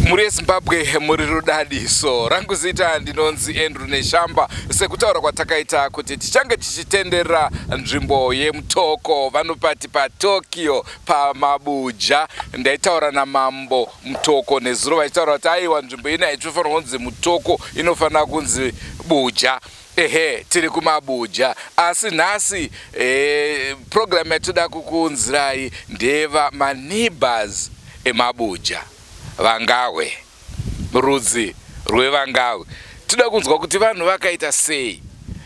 Mhuri yeZimbabwe muri rudadiso. Rangu zita ndinonzi Andrew Neshamba. Sekutaura kwatakaita kuti tichange tichitenderera nzvimbo yeMutoko vanopati paTokyo paMabuja. Ndaitaura naMambo Mutoko nezuro vachitaura kuti aiwa nzvimbo ino haitofanira kunzi Mutoko inofanira kunzi Buja. Ehe, tiri kumabuja asi nhasi eh, program yatoda kukuunzirai ndeva maneighbors emabuja vangahwe rudzi rwevangahwe toda kunzwa kuti vanhu vakaita sei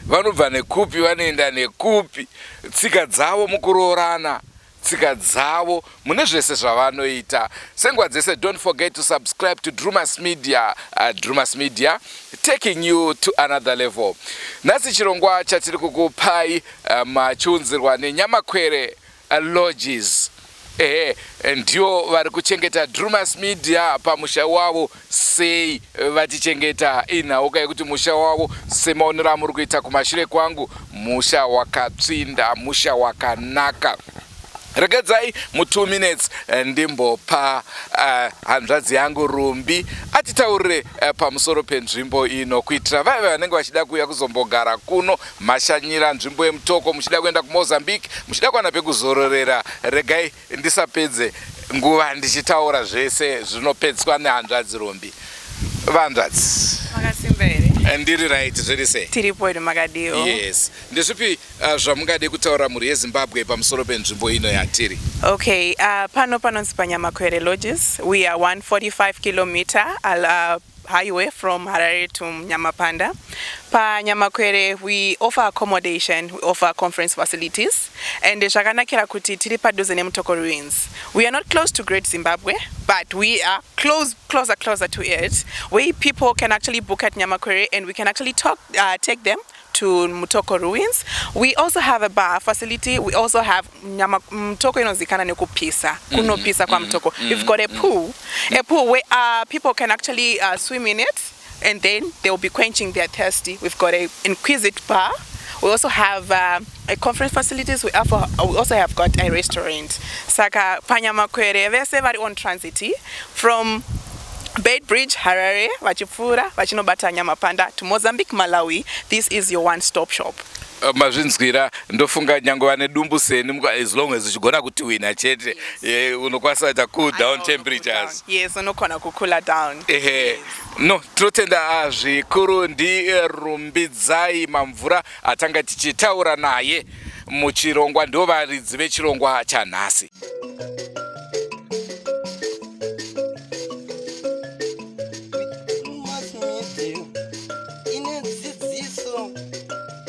vanobva nekupi vanoenda nekupi tsika dzavo mukuroorana tsika dzavo mune zvese zvavanoita senguva dzese don't forget to subscribe to Drumas Media uh, Drumas Media taking you to another level nhasi chirongwa chatiri kukupai uh, machiunzirwa nenyamakwere uh, lodges ehe ndiyo vari kuchengeta Drumas Media pamusha wavo sei vatichengeta inhauka yekuti musha wavo semaonero amuri kuita kumashure kwangu musha wakatsvinda musha wakanaka regedzai mu 2 minutes eh, ndimbopa uh, hanzvadzi yangu rumbi atitaurire uh, pamusoro penzvimbo ino kuitira vaive vanenge vachida kuuya kuzombogara kuno mashanyira nzvimbo yemutoko muchida kuenda kumozambique muchida kuwana pekuzororera regai ndisapedze nguva ndichitaura zvese zvinopedzwa nehanzvadzi Rumbi. Vanzvadzi. Makasimba here? Eh, ndiri right, zviri sei? Tiripo hedu makadiwo. Yes. Ndezvipi uh, zvamungade kutaura mhuri yeZimbabwe pamusoro penzvimbo ino yatiri? Okay, uh, pano panonzi paNyamakwere Lodges. We are 145 kilometer uh, highway from Harare to Nyamapanda. Pa Nyamakwere we offer accommodation, we offer conference facilities and zvakanakira kuti tiri padhuze neMutoko Ruins. We are not close to Great Zimbabwe but we are close, closer, closer to it where people can actually book at Nyamakwere and we can actually talk, uh, take them to Mutoko Ruins. We also have a bar facility. We also have nyama, Mutoko inozikana nekupisa. Kunopisa kwa Mutoko. We've got a pool, a pool where uh, people can actually uh, swim in it and then they'll be quenching their thirsty. We've got a inquisite bar. We also have uh, a conference facilities. We, offer, we also have got a restaurant. Saka panyamakwere vese vari on transit from Beitbridge, Harare, vachipfuura vachinobata Nyamapanda to Mozambique, Malawi. This is your one-stop shop. Eh, mazvinzwira ndofunga nyange vane dumbu seni as long as uchigona kutiwina chete eh, unokwanisa kuita cool down temperatures yes unokona kucoola down ehe no tinotenda ah, zvikuru ndirumbidzai mamvura atanga tichitaura naye muchirongwa ndo varidzi vechirongwa chanhasi ine dzidziso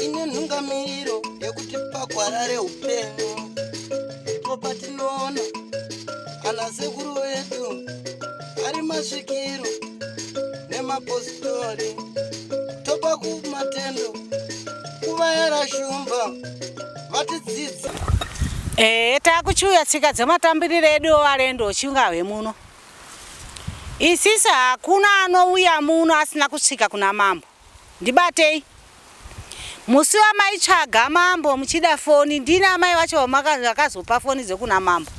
ine nhungamiriro yekutipa gwara reupenyu ndipo patinoona ana sekuru vedu ari masvikiro nemapositori topa kumatendo kuvayera shumba vatidzidzi Ee, takuchiuya tsika dzematambiriro edu ovarendo ochingahwe muno. Isisi hakuna anouya muno asina kusvika kuna mambo. Ndibatei. Musi wamaitsvaga mambo muchida foni ndini amai vacho vakazopa foni dzekuna mambo.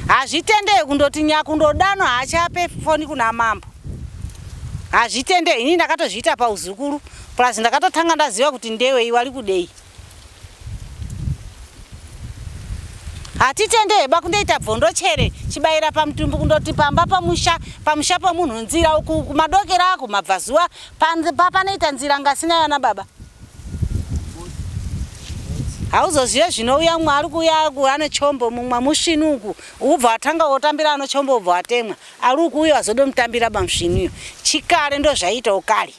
Hazvitendei kundoti nyakundodano haachape foni kuna mambo. Hazvitendei ini ndakatozviita pauzukuru plus ndakatotanga ndaziva kuti ndewei wari kudei. Hatitende heba kundoita bvondochere chibayira pamutumbi kundoti pamba pamusha pamusha pomunhu nzira uku kumadokera ako mabvazuva panoita nzira ngasina vana baba hauzozive zvinouya mumwe ari kuuya ane chombo mumwe musvinu uku ubva watanga wotambira ano chombo ubva watemwa ari uku uyo azodomutambira bamusvinuyo chikare ndozvaiita ukare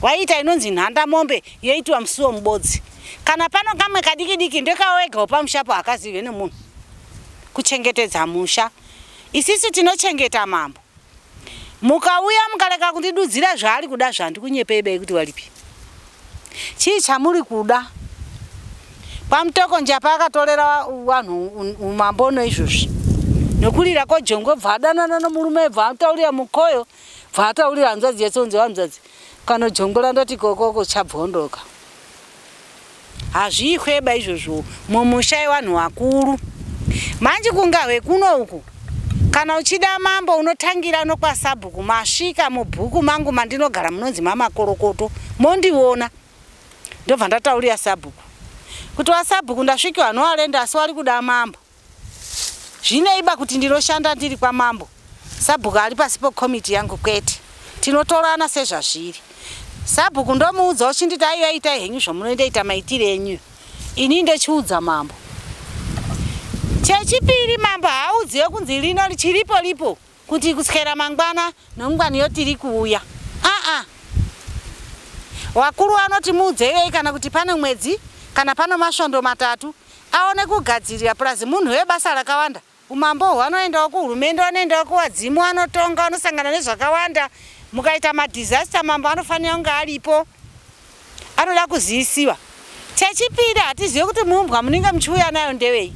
Waiita inonzi nhanda mombe yoitiwa musuwo mubodzi. Kana pano kamwe kadiki diki ndekawo wegawo pamushapo hakazive nemunhu. Kuchengetedza musha. Isisi tinochengeta mambo. Mukauya mukarega kundidudzira zvaari kuda zvandikunyepei bei kuti waripi. Chii chamuri kuda? Kwamutoko Njapa akatorera vanhu umambo noizvozvi. Nokurira kojongwe bva adanana nomurume bva ataurira mukoyo Bva ataurira hanzvadzi yatsonzi hanzvadzi kana jongora ndati kokoko chabvondoka. Hazviihweba izvozvo mumusha yevanhu vakuru. Manje kungahwe kuno uku. Kana uchida mambo unotangira nokwasabhuku masvika mubhuku mangu mandinogara munonzi mamakorokoto mondiona. Ndobva ndataurira sabhuku kuti wasabhuku ndasvikiwa nowarenda asi wari kuda mambo. Zvineiba kuti ndinoshanda ndiri kwamambo sabhuku ari pasi pokomiti yangu kwete. Tinotorana sezvazviri. Sabhuku ndomuudza uchinditi aiwa itai henyu zvamunoita maitire enyu. Ini ndochiudza mambo. Chechipiri mambo haaudziwe kunzi rino chiripo ripo kuti kuswera mangwana nomungwaniyo tiri kuuya. Aa wakuru vanoti muudzeiwei kana kuti pane mwedzi kana pano masvondo matatu aone kugadzirira purazi munhu webasa rakawanda. Umambo uhwu anoendawo kuhurumende anoendawo kuvadzimu anotonga anosangana nezvakawanda. Mukaita madisaster mambo anofanira kunge aripo. Anoda kuzivisiwa. Chechipiri hatizive kuti mumbwa munenge muchiuya nayo ndewei.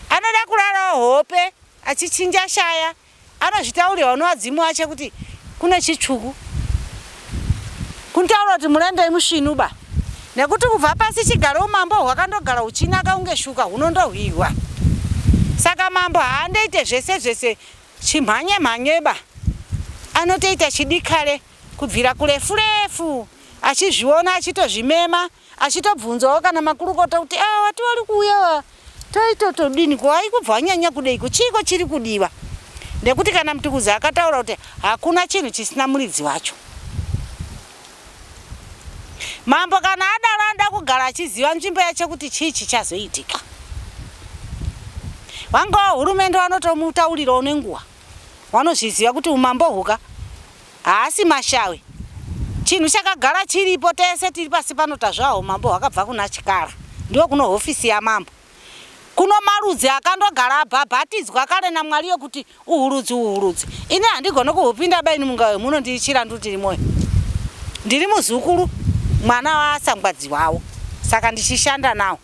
Anoda kurarawo hope achichinja shaya. Anozvitaurirwa nevadzimu vache kuti kune chitsvuku. Kuntaura kuti murendei musvinu ba. Nekuti kubva pasi chigare umambo hwakandogara huchinaka kunge shuka hunondohwihwa. Saka mambo haandoite zvese zvese chimhanye mhanye ba. Anotoita chidikare kubvira kurefu refu achizviona achitozvimema achitobvunzawo kana makurukota kuti ah wati wari kuuya wa toitotodini ko aikubva wanyanya kudeiko chiiko chiri kudiwa nekuti kana Mtukudzi akataura kuti hakuna chinhu chisina muridzi wacho. Mambo kana adaro anoda kugara achiziva nzvimbo yacho kuti chii chichazoitika. Wangawo hurumende wanotomutaurirawo nenguva. Wanozviziva kuti umambo huka haasi mashawi. Chinhu chakagara chiripo tese tiri pasi pano tazvaho umambo hwakabva kuna Chikara. Ndiwo kuno hofisi yamambo. Kuno marudzi akandogara abhabhatidzwa kare naMwari yokuti uhu rudzi uhu rudzi. Ini handigone kuhupinda ba ini mungave muno ndiri chirandu ndiri moyo. Ndiri muzukuru mwana waSangwadzi wavo saka ndichishanda nawo.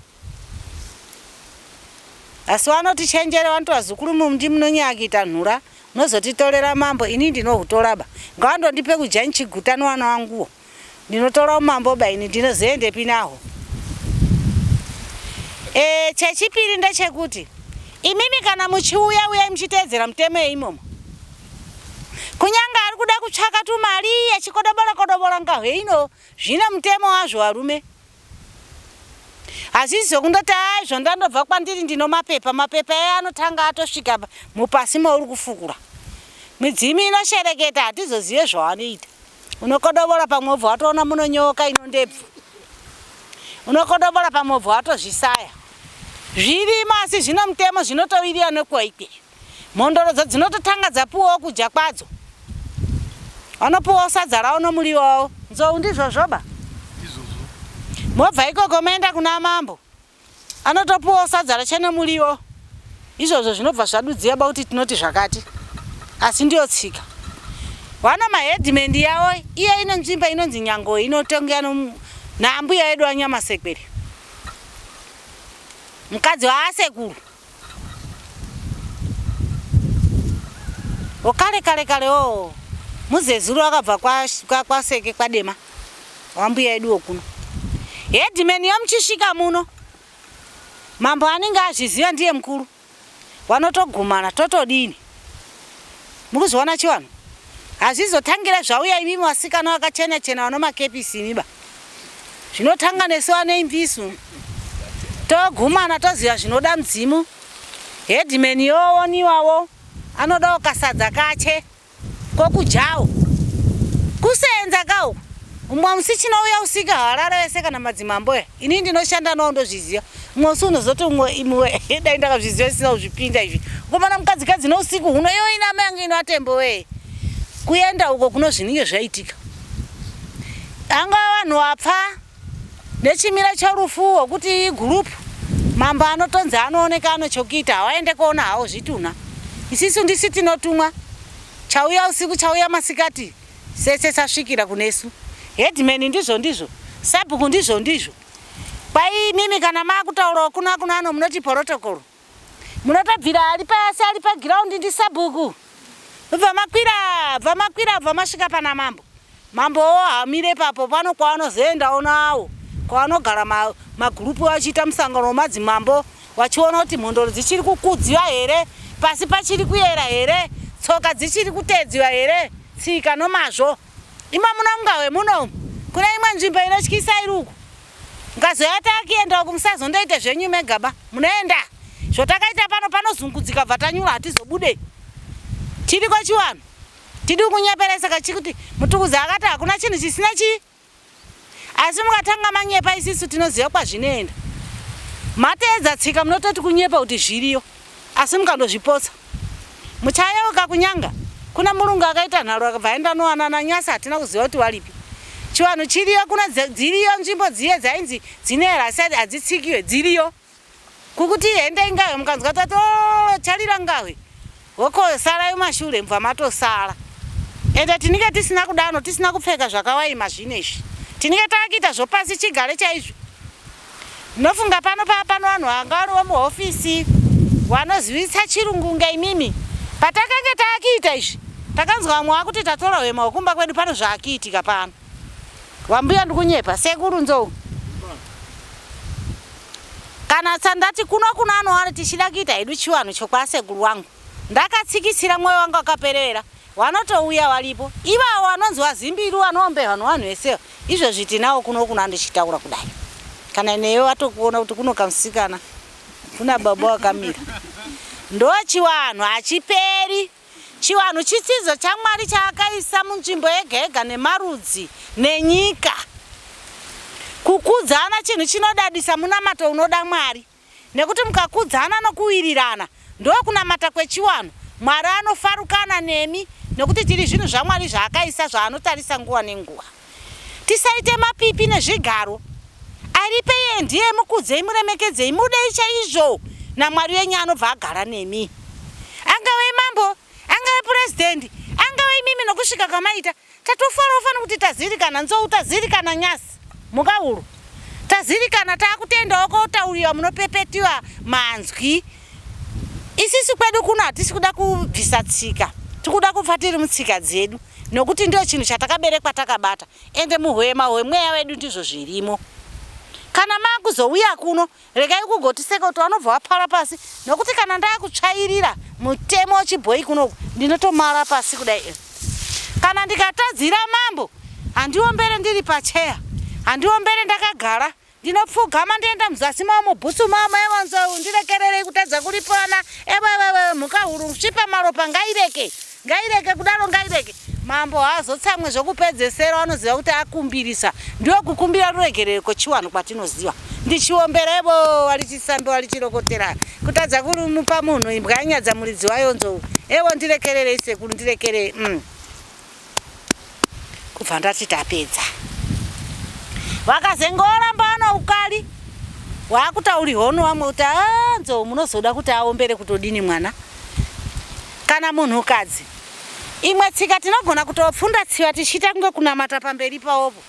Asi vanoti chenjere vanoti vazukuru ndi munonyanya kuita nhura munozotitorera mambo ini ndinohutora ba. Ngavandondipe kudya ndichiguta nevana vanguwo. Ndinotora umambo ba ini ndinozoendepi naho. E, chechipiri ndechekuti imimi kana muchiuya uyai muchiteedzera mutemo yeimomo. Kunyange ari kuda kutsvaka tumari achikodobora kodobora ngahweino zvine mutemo wazvo varume. Hazvisi zvekundoti haa izvo ndandobva kwandiri ndino mapepa. Mapepa aya anotanga atosvika mupasi mauri kufukura. Midzimu inoshereketa hatizozive zvawanoita. Unokodobora pamwe wobva watoona muno nyoka ino ndebvu. Unokodobora pamwe wobva watozvisaya. Zvirimo asi zvino mutemo zvinotowirira nekuwa ikweyo. Mhondorodzo dzinototanga dzapuwawo kudya kwadzo. Vanopuwawo sadza ravo nomuriwo wavo. Nzou ndizvozvoba? Ndizvozvo. Mobva ikoko moenda kuna mambo. Anotopuwawo sadza rache nemuriwo. Izvozvo zvinobva zvadudziya ba kuti tinoti zvakati. Asi ndiyo tsika. Vana maheadman yavo iyo ine nzvimbo inonzi Nyangoyi inotongea naambuya yedu aNyamasekwere. Mukadzi waasekuru. Okare kare kare oo muzezuru akabva kwaSeke kwa, kwa kwaDema wambuya yedu wokuno. Headman yomuchisvika muno mambo anenge azviziva ndiye mukuru wanotogumana totodini mukuzviona chivanhu hazvizotangira zvauya imimi vasikana vakachena chena vano makepisi imi ba Zvinotanga nesu ane imbisu. Togumana toziva zvinoda mudzimu. Headman yooniwawo anodawo kasadza kache kokujawo. Kuseenza ka uku. Umwe musi chinouya usika harare vese kana madzimambo ya. Ini ndinoshanda nawo ndozviziva. Umwe musi unozoti umwe imwe dai ndakazviziva isina kuzvipinda izvi. Ukomana mukadzi kadzi nousiku huno iyo ina amai yangu ino atembo wee. Kuenda uko kuno zvinenge zvaitika. Anga vanhu vapfa nechimiro chorufu wokuti igroup mambo anotonzi anooneka ano chokuita hawaende kuona hawo zvitunha isisu ndisi tinotumwa chauya usiku chauya masikati sese sasvikira kunesu headman ndizvo ndizvo sabhuku ndizvo ndizvo kwai imimi kana makutaurawo kuna kunano munoti protocol Munotobvira ari pasi ari pagiraundi ndisabhuku. Bva makwira, bva makwira, bva masvika pana mambo. Mambowo haamire ipapo pano kwaanozoendawo nawo kwaanogara magurupu vachiita musangano wemadzimambo vachiona kuti mhondoro dzichiri kukudziwa here, pasi pachiri kuyera here, Tsoka dzichiri kuteedziwa here tsika nomazvo? Imo muno mungahwe muno umu kune imwe nzvimbo inotyisa iri uku. Mukazoya takuenda uku musazondoite zvenyu mega ba. Munoenda. Zvotakaita pano panozungudzika bva tanyura hatizobude. Chiriko chiwanhu. Tidi kunyeperesa kachikuti Mutukudzi akati hakuna chinhu chisina chii? Asi mukatanga manyepa isisu tinoziva kwazvinoenda. Mateedza tsika munototi kunyepa kuti zviriyo asi mukandozvipotsa. Muchayeuka kuNyanga kuna murungu akaita nharo akabva aenda nowanana Nyasa hatina kuziva kuti waripi. Chivanhu chiriyo kuna dziriyo nzvimbo dziye dzainzi dzinoera asi hadzitsikiwe dziriyo. Kukuti hendei ngahwe mukanzwa tati oh, charira ngahwe hoko sarai mashure mubva matosara. Ende tinenge tisina kudano tisina kupfeka zvakawaima zvino izvi. Tinenge takuita zvopasi chigare chaizvo. Ndinofunga pano pano vanhu vanga variwo muhofisi vanozivisa chirungu kunge imimi. Patakange takuita izvi takanzwa vamwe vakuti tatora hwema hwekumba kwedu pano zvakuitika pano. Wambuya ndikunyepa sekuru Nzou. Kana tsandati kuno kuno anowari tichida kuita hedu chiwanhu chokwasekuru wangu. Ndakatsikitsira mwoyo wangu wakaperera. Wanotouya walipo. Ivawo wanonzi wazimbiru wanoomberwa nowanhu vese izvozvi tinawo kuno kuno andichitaura kudai. Kana newe watokuona kuti kuno kamusikana kuna baba wakamira. Ndochiwanhu hachiperi. Chivanhu chitsidzo chaMwari chaakaisa munzvimbo yega yega nemarudzi nenyika. Kukudzana chinhu chinodadisa munamato unoda Mwari nekuti mukakudzana nokuwirirana ndokunamata kwechiwanhu Mwari anofarukana nemi nekuti tiri zvinhu zvaMwari zvaakaisa zvaanotarisa nguva nenguva. Tisaite mapipi nezvigaro. Aripe iye ndiye mukudzei muremekedzei mudei chaizvo naMwari wenyu anobva agara nemi. Angave mambo, angave president, angave imimi nokusvika kwamaita. Tatofarawo fani kuti tazirikana nzou tazirikana nyasi mhukahuru. Tazirikana takutendawo kotauriwa munopepetiwa manzwi. Isisu kwedu kuno hatisi kuda kubvisa tsika. Tikuda kufa tiri mutsika dzedu. Nokuti ndiyo chinhu chatakaberekwa takabata ende muhwema hwemweya wedu ndizvo zvirimo. Kana makuzouya kuno regai kugotiseka kuti vanobva vapara pasi nokuti kana ndakutsvairira mutemo wechibhoyi kunoku ndinotomara pasi kudai. Kana ndikatadzira mambo handiombere ndiri pacheya, handiombere ndakagara Ndinopfugama ndoenda muzasi mavo mubhutsu mavo mai vanzou ndirekererei kutadza kuripana ewewewe mhuka huru svipa maropa ngaireke ngaireke kudaro ngaireke mambo haazotsamwe zvokupedzesera vanoziva kuti akumbirisa ndiwo kukumbira ruregerero kwechiwanhu kwatinoziva ndichiombera evo walichisambi walichirokotera kutadza kurimupa munhu imbwa yanyadza muridzi wayo nzou evo ndirekererei sekuru ndirekerei mm. Kubva ndati tapedza. Vakazenge oramba vana ukali. Waakutauri hono vamwe kuti ah nzou munozoda kuti aombere kutodini mwana. Kana munhukadzi. Imwe tsika tinogona kutopfunda tsiva tichiita kunge kunamata pamberi pavopo.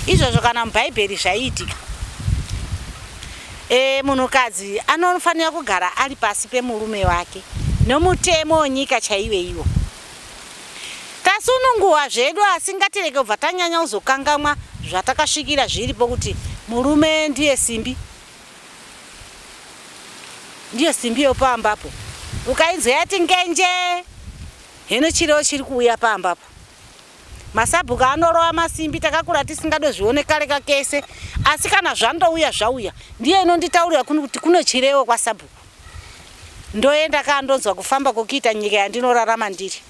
Izvozvo kana muBhaibheri zvaiitika. E, munhukadzi anofanira kugara ari pasi pemurume wake nomutemo wenyika chaiwo iwo. Tasununguhwa zvedu asi ngatirege kubva tanyanya kuzokangamwa zvatakasvikira zviripo kuti murume ndiye simbi. Ndiyo simbi yopambapo. Ukainzwa yati ngenje heno chirewo chiri kuuya pambapo. Masabhuku anorova masimbi takakura tisingadozvione kare kakese asi kana zvandouya zvauya ndiyo inonditaurira kuno kuti kuno chirewo kwasabhuku. Ndoenda ka ndonzwa kufamba kokuita nyika yandinorarama ndiri.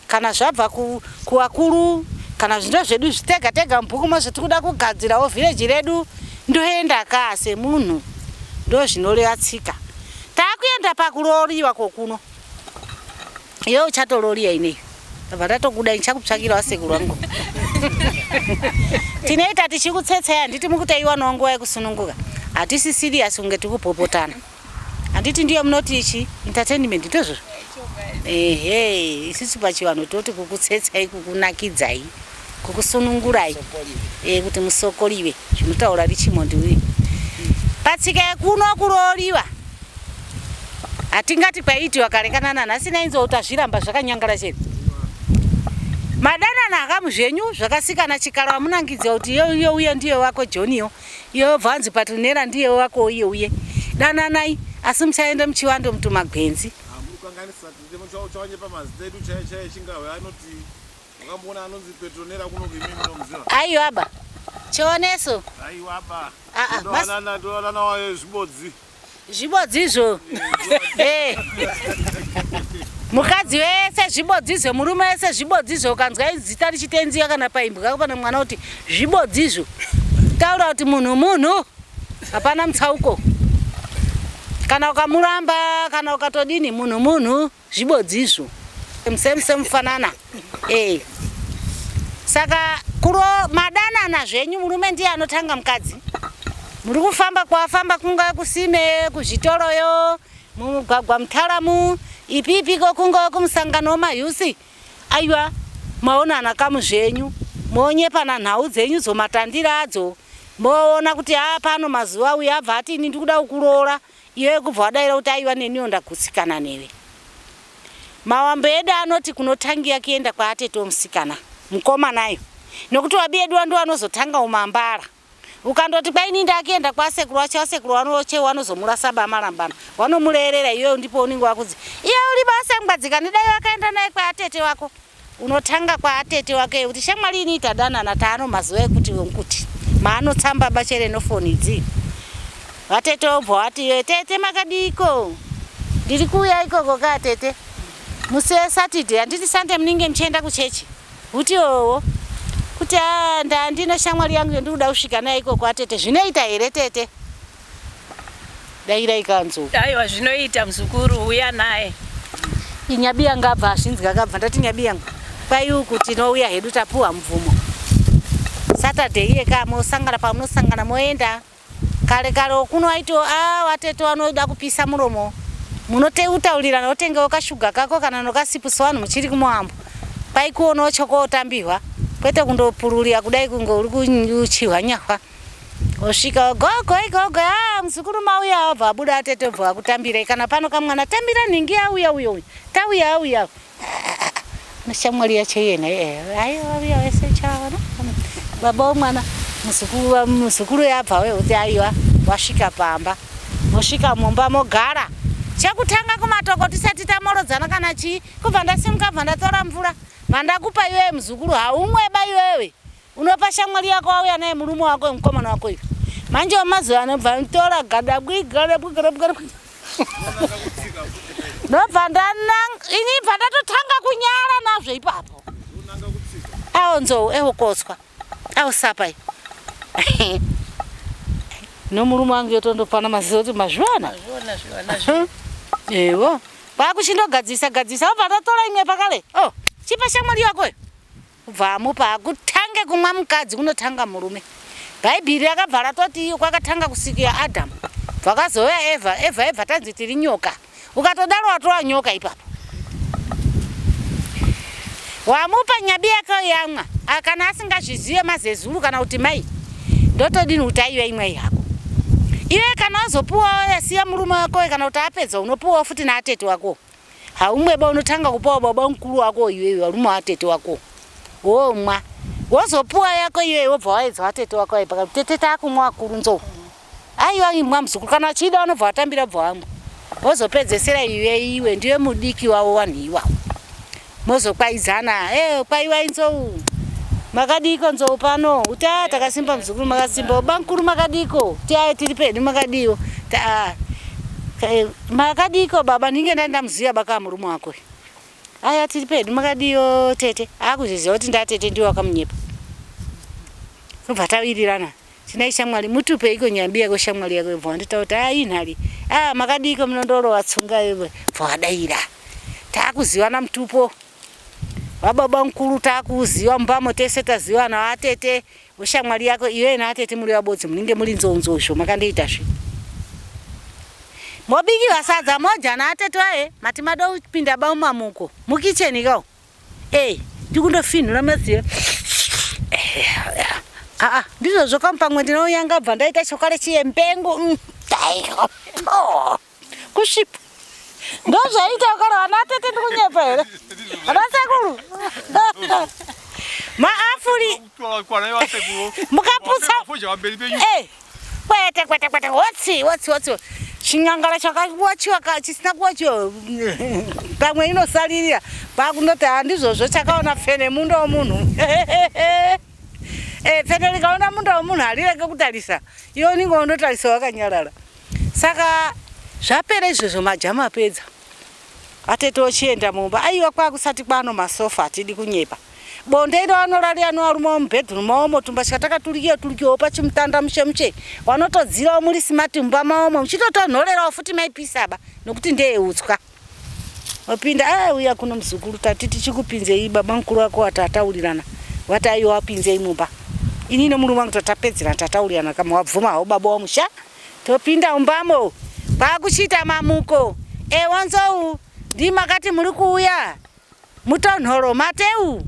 Kana zvabva ku, kuvakuru kana zvindo zvedu tega tega mubhuku mo zvatikuda kugadzirawo village redu ndoenda ka semunhu ndozvinoreva tsika. Takuenda pakurooriwa kokuno. Iwe uchatorooriwa ineyi. Ndabva ndatokuda ndichakutsvakira wasekuru wangu. Tinoita tichikutsetsai handiti mukutaiwanawo nguva yekusununguka. Hatisi serious kunge tikupopotana. Handiti ndiyo munoti ichi entertainment ndozvo? Ehe, isusu pachivanhu toti kukutsetsai kukunakidzai, kukusunungurai. Eh, kuti musokoliwe zvinotaura Richmond uyu. Patsika yekuno kurooriwa Hatingati kwaiitiwa kare kana nanhasi nainzou tazviramba zvakanyangara chete. Madanana akamu zvenyu zvakasikana chikaro amunangidziwa kuti iyo iyo uye ndiye wako Johniyo iyo bva anzi Patrinera ndiye wako uye uye dananai asi muchaenda muchiwando mutumagwenzi. Unokanganisa chawanyepa mazita edu chaiyo chaiyo echingahwe anoti wakamboona anonzi Petronera kuno kuimimi munomuziva? Aiwa ba. Chioneso. Aiwa ba. Ah, ah, Todanana todanana wayo zvibodzi. Zvibodzizvo. Eh. Mukadzi wese zvibodzizvo, murume wese zvibodzizvo, ukanzwa zita richitenziwa kana paimbwa kana mwana kuti zvibodzizvo. Taura kuti munhu munhu. Hapana mutsauko. Kana ukamuramba kana ukatodini munhu munhu zvibodzizvo. Same same fanana. Eh. Saka kuro madanana zvenyu murume ndiye anotanga mukadzi. Muri kufamba kwafamba kunga kusime kuzvitoroyo mumugwagwa mutaramu ipi ipiko kunga kumusangano wemayusi aiwa maonana kamu zvenyu monyepana nhau dzenyu dzomatandira adzo moona kuti a pano mazuva uyo abva ati ini ndikuda kukuroora iwe kubva wadaira kuti aiwa neniwo ndagutsikana newe. Mawambo edu anoti kunotangia kuenda kwaatete omusikana mukomanayo nokuti wabi edu ndo anozotanga umambara ukandoti kwaini ndakuenda kwasekuru wacho asekuru wanoche wanozomurasa bamarambana wanomureerera iwewe ndipo unenge wakudzi iye uri basa ngwadzikani dai wakaenda naye kwaatete wako unotanga kwaatete wake kuti shamwari ini tadanana taano mazuva ekuti wekuti maanotsamba bachere nofoni idzi vatete wobva wati iwe tete makadiiko ndiri kuuya ikoko ka tete musi wesaturday handiti sunday munenge muchienda kuchechi kuti owo kuti ah, ndandine shamwari yangu yandikuda kusvika naye ikoko atete zvinoita here tete dairai kanzo Aiwa zvinoita muzukuru uya naye. Inyabi yangu abva azvinzwa akabva ndati nyabi yangu kwai uku tinouya hedu tapuwa mvumo Saturday iye ka mosangana pamunosangana moenda kare kare kuno waiti a watete wanoda kupisa muromo munoteutaurirana wotengewo kashuga kako kana nokasipusi vanhu muchiri kumuambo kwai kuonawo chokootambihwa kwete kundopururira kudai kunge uri kuchihwa nyahwa osvika gogo igogo a muzukuru mauya abva abuda atete obva akutambirai kana pano kamwana tambira nhingi auya uyo uyu tauya auya shamwari yacho iyena aiwa auya wese chaona baba womwana muzukuru muzukuru yabva wekuti aiwa wasvika pamba mosvika mumba mogara chekutanga kumatoko tisati tamorodzana kana chii kubva ndasimuka bva ndatora mvura vandakupa iwewe muzukuru haumweba iwewe unopa shamwari yako wauya naye murume wako mukomana wako iwe manje wamazuva anobva ntora gadabwi gadabwi gadabwi gadabwi ndobva ndananga ini bva ndatotanga kunyara nazvo ipapo awo nzou ewo kotswa awo sapa nomurume wangu yotondopana maziso kuti mazviona Zviona zviona zviona. ewo kwakuchindogadzisa gadzisa wobva ndatora imwe pakale o chipa shamwari yako iyo kubva amupa hakutange kumwa mukadzi kunotanga murume bhaibheri rakabva ratoti iyo kwakatanga kusikira adhamu bvakazouya evha evha evha tanzi tiri nyoka ukatodaro watova nyoka ipapo wamupa nyabi yake yamwa kana asingazvizive mazezuru kana kuti mai ndotodini kuti aiwa imwai hako iwe kana wazopuwa yasiya murume wako kana kuti apedza unopuwawo futi naatete wako haumweba unotanga kupawo baba mukuru wako iwewe varume watete wako womwa wozopuwa yako iwewe wobva waedza watete wako aipa tete takumwa wakuru nzou aiwa imwa muzukuru kana achida vanobva watambira bva wamwa wozopedzesera iwe iwe ndiwe mudiki wavo vanhu iwawo mozokwaidzana e kwaiwa inzou makadiko nzou pano uti a takasimba muzukuru makasimba baba mukuru makadiko ti ai tiri pedu makadiwo makadiko baba ndinge ndaenda muziya baka murume wako aya tiri pedu makadiyo tete akuzviziva kuti ndatete ndiwo wakamunyepa tobva tawirirana tinai shamwari mutupeiko nyambi yako shamwari yako bva wanditaura kuti a inhari a makadiko munondorova tsunga iwe bva wadaira taakuzivana mutupo wababa mukuru taakuziva mumbamo tese tazivana watete weshamwari yako iwe naatete muri vabodzi munenge muri nzonzozvo makandoita zve mobikiwa sadza moja naatete aye mati mada kupinda baumamuko mukicheni kao ei ndikundofinhura maziyo aa ndizvozvo kamupamwe ndinouyanga bva ndaita chokare chiye mpengo kusvipa ndozvaita kare vana tete ndikunyepa here ana sekuru maafuri mukaputsa Eh, kwete kwete kwete wotsi wotsi wotsi Chingangala chakawachiwa chisina kuwachiwa pamwe inosaririra kwakundoti handizvozvo chakaona pfene munda womunhu. Eh, pfene rikaona munda womunhu harirege kutarisa iwe unenge undotarisa wakanyarara. Saka zvapera izvozvo majama apedza. Atete ochienda mumba aiwa kwakusati kwano masofa hatidi kunyepa. Bonde iro anorarira nevarume vemubedroom maomo tumbatya takaturikiwa turikiwawo pachimutanda mushe mushe wanotodzirawo muri smart mumba maomo muchitotonhorerawo futi maipisaba nokuti ndeyeutswa. Wapinda ah uya kuno muzukuru tati tichikupinzei baba mukuru wako wati ataurirana wati aiwa wapinzei mumba. Ini nemurume wangu tatapedzerana tataurirana kama wabvuma hawo baba wamusha Topinda mumbamo kwakuchiita mamuko. Ewo Nzou ndimi makati muri kuuya mutonhoro mateu?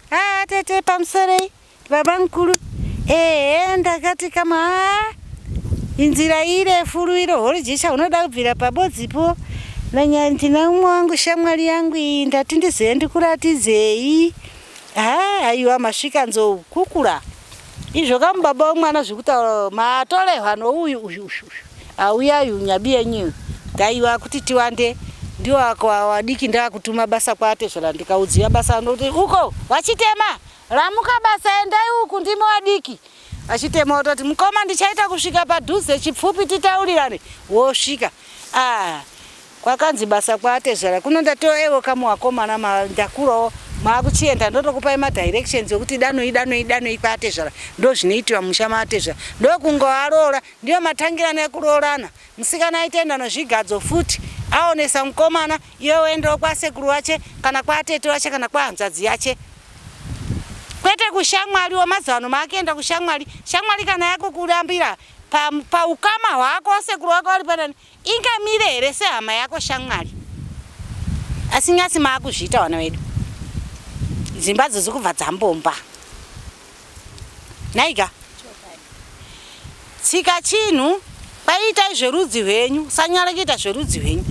Haa tete pamusorei babamukuru. Ehe ndakati kama haa inzira irefu ruiro horujisha hunoda kubvira pabodzipo ndina umwe wangu shamwari yangu iyi ndati ndizoye ndikuratidzei. Haa aiwa masvika Nzou kukura. Izvo kamu baba wemwana zvekutaura matorehwa nouyu uyu uyu uyu auya uyu nyabi yenyu taiwa kuti tiwande ndiwo wadiki ndakutuma basa kwaatezvara ndikaudziva basa anoti uko wachitema ramuka basa endai uku ndimi wadiki vachitema wototi mukoma ndichaita kusvika padhuze chipfupi titaurirane wosvika ah Kwakanzi basa kwaatezvara kuno ndatoewo kamu wakomana ma ndakurawo maakuchienda ndotokupai madirections ekuti danoi danoi danoi kwaatezvara ndozvinoitiwa musha maatezvara ndokungoaroora ndiyo matangirano ekuroorana musikana aitoenda nozvigadzo futi aonesa mukomana iwe woendawo kwasekuru wache kana kwatete wache kana kwahanzvadzi yache kwete kushamwari wamazano maakuenda kushamwari shamwari kana yakukurambira paukama pa hwako sekuru wako vari panani Ingamire here sehama yako shamwari? Asi nyasi maakuzviita vana vedu. Dzimba dzo dzikubva dzambomba. Nhaika? Tsika chinhu kwaiitai zverudzi rwenyu, usanyare kuita zverudzi rwenyu.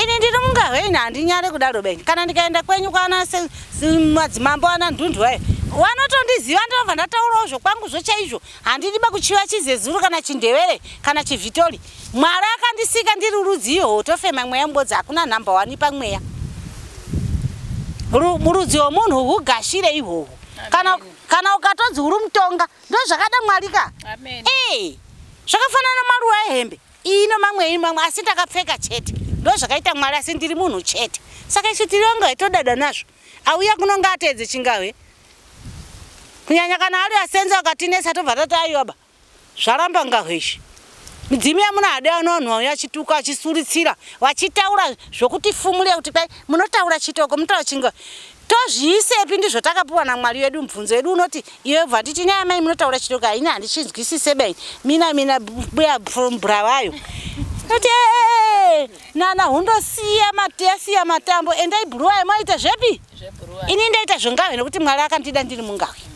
Ini ndiri mungahwe ini handinyare kudaro beni. Kana ndikaenda kwenyu kwana madzimambo ana ndundu ayo wanotondiziva ndinobva ndataurawo zvokwangu zvo chaizvo handidi bakuchiva chizezuru kana chindevere kana chivhitori Mwari akandisika ndiri rudzi ihwohwo tofema mweya mubodzi hakuna number one pamweya. Rudzi hwomunhu hugashire ihwohwo. Kana, kana ukatonzi uri mutonga ndozvakada Mwari ka. Ee, zvakafanana maruwa ehembe iyi ino mamwe mamwe asi ndakapfeka chete ndozvakaita Mwari asi ndiri munhu chete. Saka isu tiri vangahwe todada nazvo. Auya kuno ngaateedze chingahwe. Kunyanya kana ari asenza akatinetsa tobva tati aiwa ba. Zvaramba ngahwe izvi. Midzimu yamuna hade ano vanhu vauya vachituka vachisuritsira vachitaura zvokutifumurira kuti kwai munotaura chitoko munotaura chinga tozviisepi ndizvo takapiwa namwari vedu mubvunzo wedu unoti iwe bva nditi nyaya mai munotaura chitoko haini handichinzwisise bai mina mina buya from brawayo oti nana hundosiya matesiya matambo endai bhuruwayo moita zvepi ini ndaita zvongahwe nekuti mwari akandida ndiri mungahwe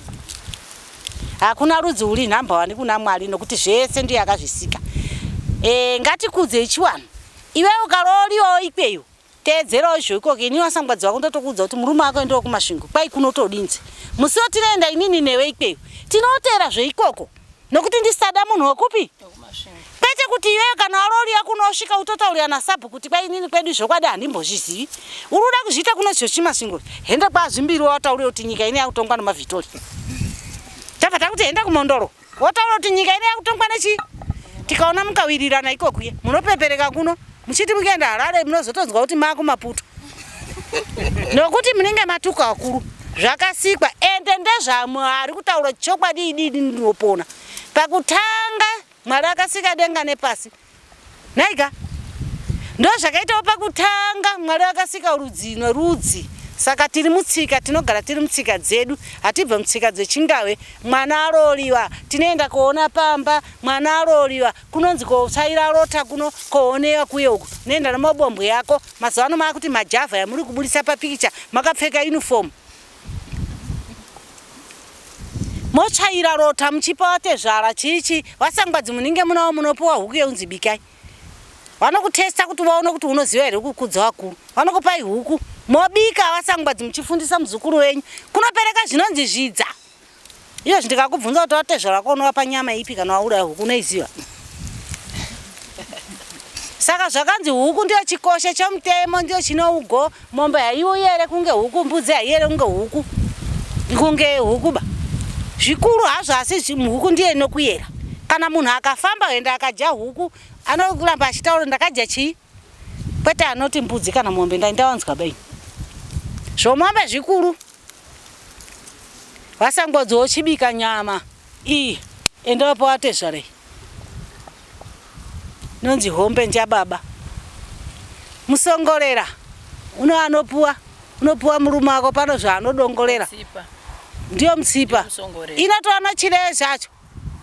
Hakuna rudzi uri number one kuna Mwari nokuti zvese ndiye akazvisika. E, ngatikudzei chiwanhu. Iwe ukarooriwawo ikweyo teedzerawo izvo ikoko ini wasangwadzi wako ndotokuudza kuti murume wako endewo kumasvingo kwai kunotodinzi musi watinoenda inini newe ikweyo tinoteera zveikoko nokuti ndisada munhu wekupi Kwete kuti iwewe kana warooriwa kuno wosvika utotaurira nasabhuku kuti kwai inini kwedu zvokwadi handimbozvizivi. Uri kuda kuzviita kuno zvechimasvingo. Henda kwaZvimbiri wataurira kuti nyika ino yakutongwa nemaVhitori. Tabva takuti henda kuMondoro wotaura kuti nyika ino yakutongwa nechi tikaona mukawirirana ikokuye munopepereka kuno muchiti mukuenda Harare munozotonzwa kuti makuMaputo nokuti munenge matuka vakuru zvakasikwa ende ndezvaMwari kutaura chokwadi ididi ndinopona Pakutanga Mwari akasika denga nepasi. Nhaika? Ndozvakaitawo pakutanga Mwari akasika rudzi nerudzi. Saka tiri mutsika, tinogara tiri mutsika dzedu. Hatibve mutsika dzechingave. Mwana arooriwa, tinoenda koona pamba. Mwana arooriwa, kunonzi kotsvaira rota kuno, koonewa kuye uku. Unoenda nemabombwe ako. Mazuva ano maakuti majavha yamuri kuburitsa papikicha makapfeka uniform. Motsvaira rota muchipa vatezvara chii chii vasangwadzi munenge munawo munopiwa huku yeunzi bikai vanokutesta kuti vaone kuti unoziva here kukudza vakuru vanokupai huku mobika vasangwadzi muchifundisa muzukuru wenyu kunopereka zvinonzi zvidza Iyozvi ndikakubvunza kuti watezvara wako unovapa nyama ipi kana wauraya huku unoiziva? Saka zvakanzi huku ndiyo chikoshe chomutemo, ndiyo chinougo. Mombe haiuyere kunge huku, mbudzi haiyere kunge huku, kunge huku ba. Zvikuru hazvo asi huku ndiyo inokuyera. Kana munhu akafamba kuenda akadya huku, anoramba achitaura ndakadya chii? Kwete anoti mbudzi kana mombe ndaindawanzwa bai. Zvomombe zvikuru. Vasangodzi wochibika nyama iyi enda wapo atezvara iyi. Inonzi hombe njababa. Musongorera uno anopuwa unopuwa murume wako pano zvaanodongorera. Ndiyo mutsipa. Inotova nochireyo chacho.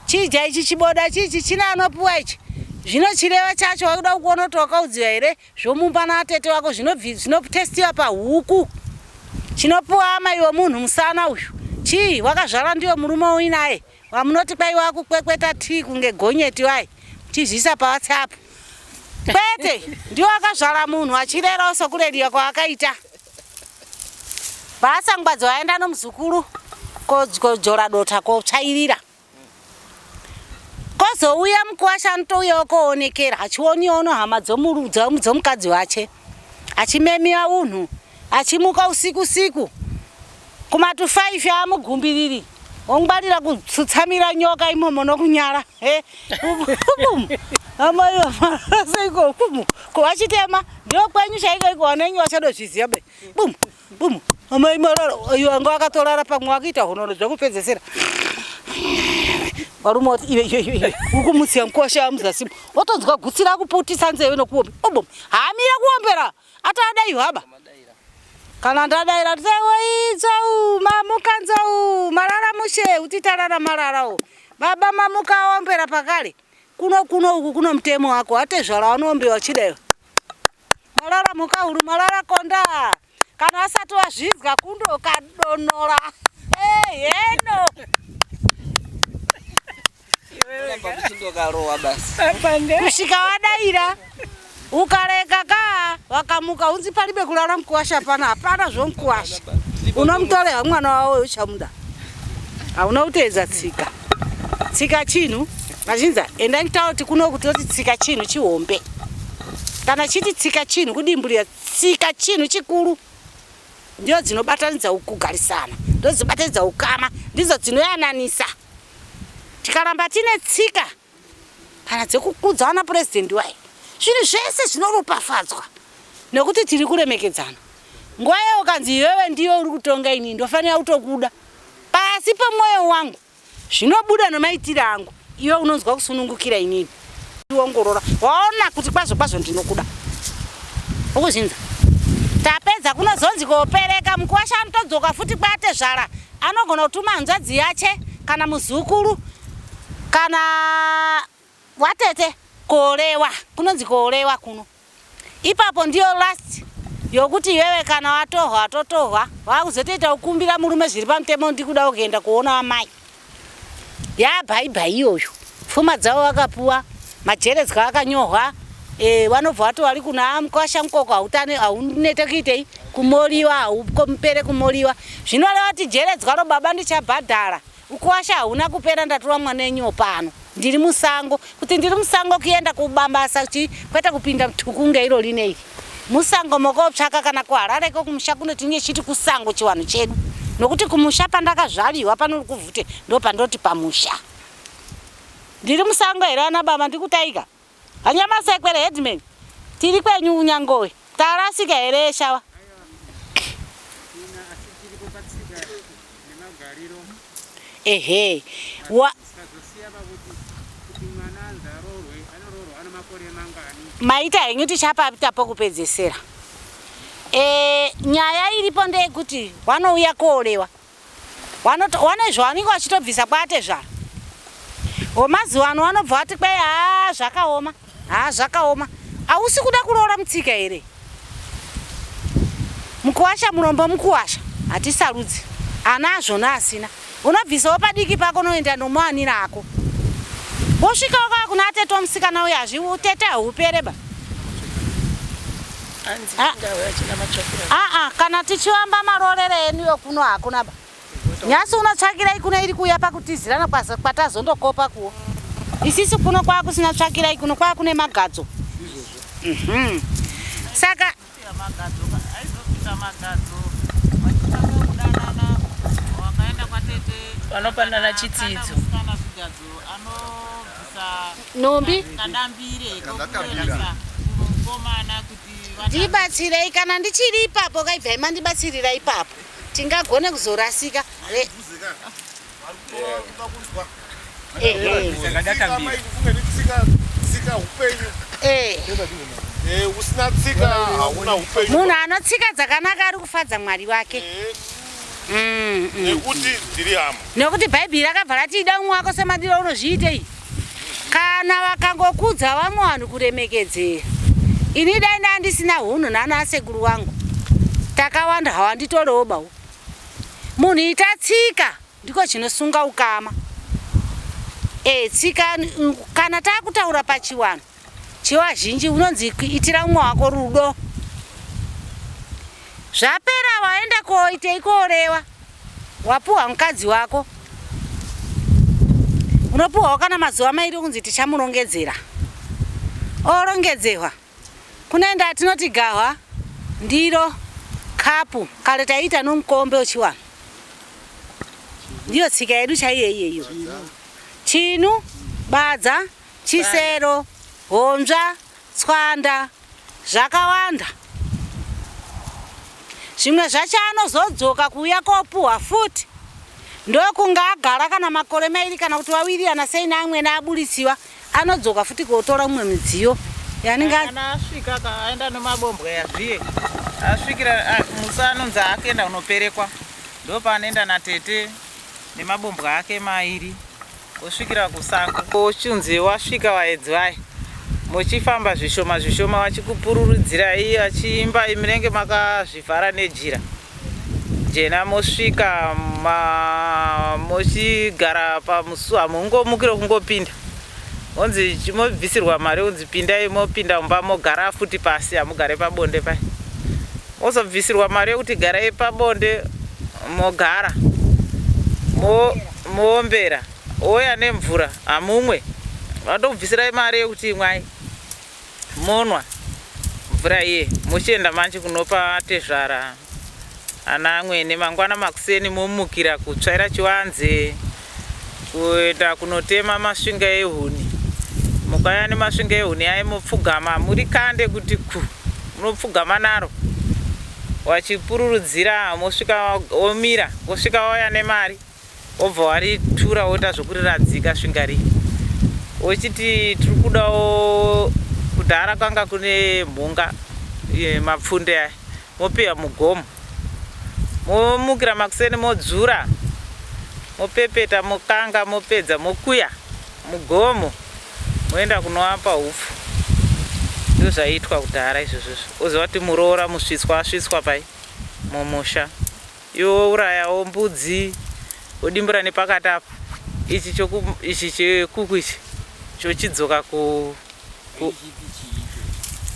Chija ichi chiboda chichi chine anopuwa ichi. Zvino chirevo chacho wakuda kuona kuti wakaudziwa here zvomumba naatete wako zvinotestiwa pahuku. Chinopuwa amai wemunhu musana uyu. Chii wakazvara ndiyo murume uinaye wamunoti kwai wakukwekweta tii kunge gonyeti wai chizviisa pawhatsapp. Kwete ndiwo akazvara munhu achirerawo sokureriwa kwaakaita. Vaasangwadzi vaenda nomuzukuru kodzora dota kotsvairira. Kozouya mukuwasha anotouyawo koonekera achioniwawo nohama dzomukadzi wache achimemiwa unhu achimuka usiku siku kumatu 5 amugumbiriri wongwarira kutsutsamira nyoka imomo nokunyara amaiseiko kuvachitema ndiyo kwenyu chaiko iko wanenyu wachadozviziva be bum bum amai marara ayo anga akatorara pamwe wakuita honono zvekupedzesera varume vati iwe iwe iwe iwe uri kumutsiya mukosha muzasi wotonzwa gutsira kuputisa nzeve nokuombe obom haamira kuombera atadai haba kana ndadaira nzeu mamuka nzou marara mushe uti tarara mararawo baba mamuka aombera pakare kuno kuno uku kuno mutemo wako atezvara wanoombewa chidayo marara muka huru marara konda kana asati wazvinzwa kundo kadonora heno kusvika wadaira ukareka ka wakamuka unzi palibe kulala mkuwasha pana hapana zvomkuwasha unomutorera mwana wawo uchamuda hauna kuteedza tsika tsika chinhu mazvinza endai kutaura kuti kuno kutoti tsika chinhu chihombe kana chiti tsika chinhu kudimburira tsika chinhu chikuru ndiyo dzinobatanidza kugarisana ndo dzinobatanidza ukama ndidzo dzinoyananisa tikaramba tine tsika kana dzekukudza vana purezidendi waye zvinhu zvese zvinoropafadzwa nekuti tiri kuremekedzana nguva iyo ukanzi iwewe ndiwe uri kutonga ini ndofanira kutokuda pasi pemwoyo wangu zvinobuda nemaitiro angu iwe unonzwa kusunungukira inini ongorora waona kuti kwazvo kwazvo ndinokuda ukuzvinza tapedza kunozonzi kopereka mukuwasha anotodzoka futi kwatezvara anogona kutuma hanzvadzi yache kana muzukuru kana watete korewa kunonzi korewa kuno ipapo ndiyo last yokuti iwewe kana watohwa watotohwa wakuzotoita kukumbira murume zviri pamutemo ndikuda kuenda kuona amai yabhaibhai iyoyo pfuma dzavo vakapuwa majeredzwa akanyorwa e, vanobva vati wari kuna mukwasha mukoko hautane haunete kuitei kumoriwa haupere kumoriwa zvinoreva kuti jeredzwa ro baba ndichabhadhara ukuwasha hauna kupera ndatora mwana enyu pano ndiri musango kuti ndiri musango kuenda kubambasa chi kwete kupinda tukunge iro rinei musango mokotsvaka kana kuharareko kumusha kuno tinge chiti kusango chiwanhu chedu nokuti kumusha pandakazvariwa panori kuvhute ndo pandoti pamusha ndiri musango here ana baba ndikutaika hanyamasekwere headman tiri kwenyu unyangowe tarasika here shawa ehe wa maita henyu tichapapita pokupedzesera e, nyaya iripo ndeyekuti wanouya koolewa wane zvawanenge wachitobvisa kwatezvara wemazuva ano wanobva wati kwai haa zvakaoma haa zvakaoma hausi kuda kuroora mutsika here mukuwasha murombo mukuwasha hatisarudzi anazvo naasina unobvisawo padiki pako unoenda nomuanira ako wosvika wakaa kuna atete omusikana uyo hazvi utete hahupere ba aa kana tichivamba maroorero enuyo kuno hakuna ba nyasi unotsvakirai kuno iri kuuya pakutizirana kwatazondokopa kuwo isisi kuno kwakusina tsvakirai kuno kwakune magadzo Mhm. Saka Vanopanana chitsidzo. Nhumbi ndibatsirei kana ndichiri ipapo kaibvai mandibatsirira ipapo tingagone kuzorasika. Usina tsika hauna upenyu. Munhu anotsika dzakanaka ari kufadza Mwari wake. Nekuti ndiri hama. Nekuti Bhaibheri rakabva rati ida umwe wako semadiro unozviitei. Kana vakangokudza vamwe vanhu kuremekedzera. Ini dai ndandisina hunhu nana asekuru wangu. Takawanda hawanditorewo bawo. Munhu ita tsika ndiko chinosunga ukama. E, tsika kana takutaura pachiwanhu chewazhinji unonzi itira umwe wako rudo. Zvapera waenda koitei korewa wapuhwa mukadzi wako unopuhwawo kana mazuva mairi okunzi tichamurongedzera orongedzehwa kunoenda atinoti gahwa ndiro kapu kare taiita nomukombe uchiwana ndiyo tsika yedu chaiyo iyeyo chinu badza chisero honzva tswanda zvakawanda zvimwe zvacho anozodzoka kuuya kopuhwa futi ndokunge agara kana makore mairi kana kuti wawirirana sei naamwene aburitsiwa anodzoka futi kotora mumwe midziyo yanenge Kana asvika aenda nemabombwa yazviye asvikira musi anonzi akuenda kunoperekwa ndopaanoenda natete nemabombwa ake mairi osvikira kusango ochinzi wasvika vaedzi vaye muchifamba zvishoma zvishoma vachikupururudzirai vachiimba munenge makazvivhara nejira jena mosvika mochigara pamusuwo hamungomukire kungopinda monzi mobvisirwa mari unzi pindai mopinda mumba mogara futi pasi hamugare pabonde pai mozobvisirwa mari yekuti garai pabonde mogara moombera ouya nemvura hamumwe vatobvisirai mari yekuti imwai monwa mvura iye mochienda manje kunopa tezvara ana amwene mangwana makuseni momukira kutsvaira chivanze kuenda kunotema masvinga ehuni mukauya nemasvinga ehuni aye mopfugama muri kande kuti ku munopfugama naro wachipururudzira mosvika omira wosvika wauya nemari wobva waritura woita zvokuriradzika svinga riya wochiti tiri kudawo kudhara kwanga kune mhunga mapfunde aya mopiwa mugomo momukira makuseni modzura mopepeta mokanga mopedza mokuya mugomo moenda kunoapa hupfu ndozvaiitwa kudhara izvozvozvo oziva kuti muroora musvitswa asvitswa pai mumusha iwe wourayawo mbudzi wodimbura nepakati apa ichi ichi chekuku ichi chochidzoka ku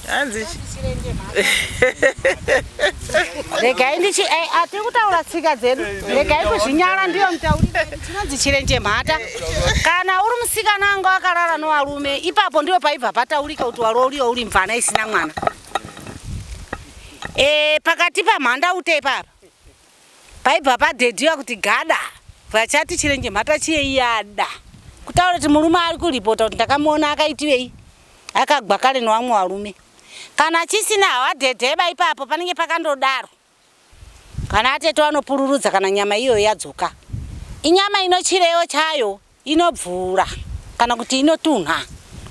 hanzi regai ndichi atiri kutaura tsika dzedu regai kuzvinyara ndiyo mutauriro chinonzi chirenje mhata kana uri musikana anga wakarara nowarume ipapo ndiyo paibva pataurika kuti warooriwa uri mvana isina mwana e, pakati pamhanda ute ipapa paibva padhedhiwa kuti gada vachati chirenje mhata chiyei yada kutaura kuti murume ari kuripota kuti ndakamuona akaitiwei akagwa kare nowamwe warume kana chisina hawadhedheba ipapo panenge pakandodaro kana atete vanopururudza kana nyama iyoyo yadzoka inyama inochirewo chayo inobvura kana kuti inotunha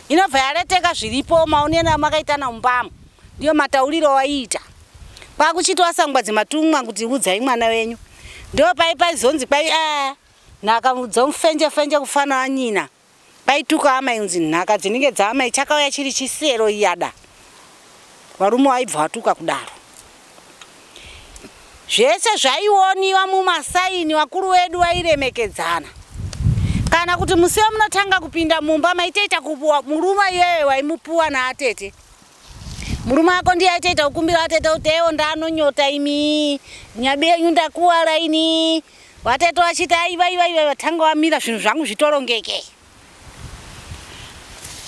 inobva yareteka zviripo maonero amakaitana mumbamo ndiyo matauriro waiita kwakuchiti wasangwa dzimatumwa kuti udzai mwana wenyu ndo pai paizonzi kwai a nhaka dzomufenje fenje kufana wanyina paituka amai unzi nhaka dzinenge dzaamai chakauya chiri chisero iyada varume waibva watuka kudaro zvese zvaioniwa mumasaini vakuru vedu vairemekedzana kana kuti musi wamunotanga kupinda mumba maitoita kupuwa murume iyoyo waimupuwa naatete murume wako ndiye aitoita kukumbira atete kuti ewo ndanonyota imi nyabi yenyu ndakuwara ini watete wachiti aiva iva iva vatanga wamira zvinhu zvangu zvitorongeke.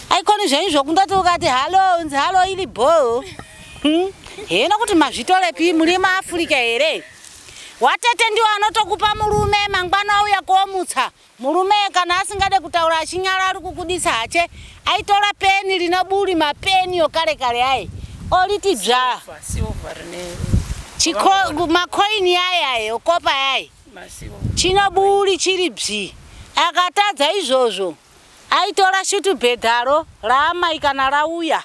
Aikoni zvenyu zvokundoti ukati halo unzi halo iri bhoo. Heno kuti mazvitorepi muri maAfrica here? Watete ndiwo anotokupa murume mangwana auya komutsa murume kana asingade kutaura achinyara ari kukudisa hache aitora peni rine buri mapeni yokare kare aye oriti dzva makoini aye aye okopa aye chinoburi chiri bzi akatadza izvozvo aitora shutubhedharo raamai kana rauya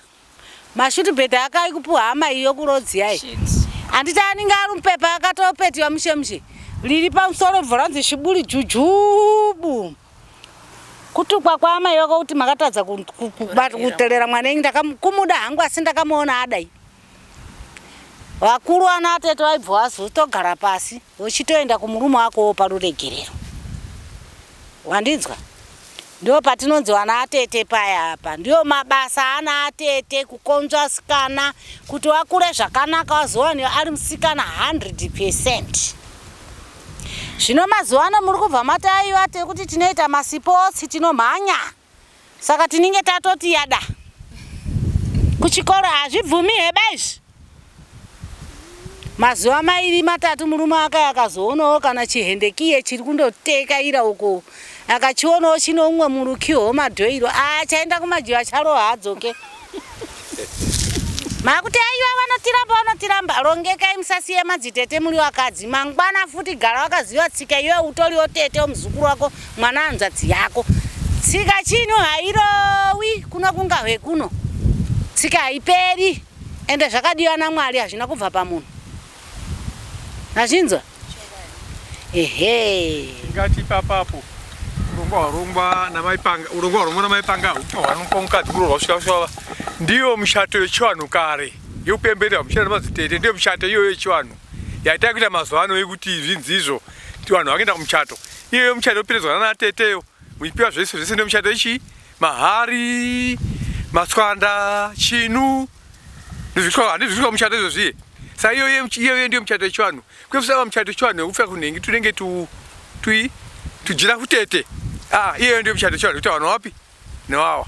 Mashutubhedhi ake aikupiwa hama iyo kurodzi ayi. Handiti anenge ari mupepa akatopetiwa mushe mushe. Riri pamusoro bva ranzi shiburi jujubu. Kutukwa kwaamai vako kuti makatadza kuterera mwana enyu ndakakumuda hangu asi ndakamuona adai. Vakuru ana atete vaibva vazotogara pasi vochitoenda kumurume wako wopa ruregerero. Wandinzwa? Ndipo patinonzi vana atete paya apa. Ndiyo mabasa ana atete kukonzwa asikana kuti wakure zvakanaka wazowanikwa ari musikana 100%. Zvino mazuva ano muri kubva mati aiwa tekuti tinoita masipotsi tinomhanya. Saka tinenge tatoti yada. Kuchikoro hazvibvumi heba izvi. Mazuva mairi matatu murume akaya akazoonawo kana chihendekiye chiri kundotekaira uko akachionawo chine umwe murukiho madhoiro achaenda kumajiva charoha adzoke makuti aiwa vanotiramba vanotiramba rongekai musasiye madzitete muri vakadzi mangwana futi gara wakaziva tsika iyoyo utoriwo tete wemuzukuru wako mwana hanzvadzi yako tsika chino hairowi kuno kungahwe kuno tsika haiperi Ende zvakadiwa naMwari hazvina kubva pamunhu. Mazvinzwa? Ehe. Tingati ipapapo urongwa hwarongwa namaipanga urongwa hwarongwa namaipanga hwanopa mukadzi kuroorwa kusvika kusvava ndiyo mishato yechivanhu kare yekupemberera muchina nemadzitete ndiyo mishato iyoyo yechivanhu yaita kuita mazuva ano yekuti zvinzi izvo kuti vanhu vakuenda kumuchato iyoyo muchato yoperedzwa nana teteyo muchipiwa zvese zvese ndiyo michato yechii mahari matswanda chinu handizvisvika muchato izvo zviye sa iyoyo iyoyo ndiyo muchato yechivanhu kwefusava muchato yechivanhu yekupfeka kunhengi tunenge tu tui tujira kutete ah iyoyo ndiyo muchato yechivanhu kuti vanhu wapi newawa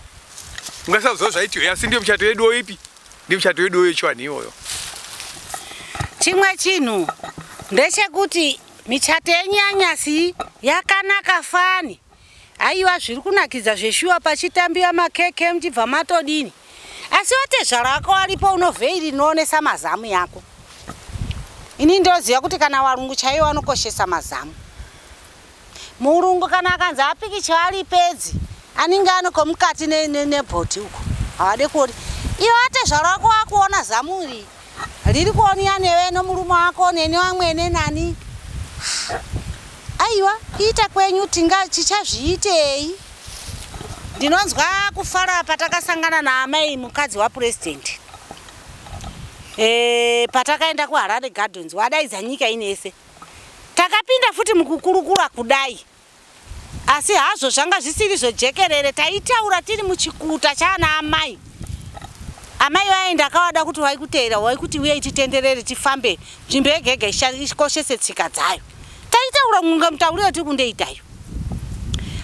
ungasaziva zvaitiwe asi ndiyo muchato yeduwo ipi ndiyo muchato yeduwo yechivanhu iyoyo chimwe chinhu ndechekuti michato yenyanyasi yakanaka fani Aiwa zviri kunakidza zveshuwa pachitambiwa makeke muchibva matodini asi watezvara wako waripo unovheiri rinoonesa mazamu yako ini ndoziva kuti kana warungu chaiwo wanokoshesa mazamu murungu kana akanzi apikicha aripedzi anenge anokomukati nebhoti uko havade kuona iwe watezvara wako wakuona zamu iri riri kuoniya newe nomurume wako neni vamwene nani aiwa kuita kwenyu tinga chichazviitei ndinonzwa kufara patakasangana naamai mukadzi wapurezidendi e, patakaenda kuharare gardens wadaidza nyika inese takapinda futi mukukurukura kudai Asi hazvo zvanga zvisiri zvejekerere, taitaura tiri muchikuta chaana amai. Amai vaye ndakavada kuti waikuteera waikuti uyai titenderere tifambe nzvimbo yega yega ikoshese tsika dzayo. Taitaura kunge mutauriro tiri kundoitayo.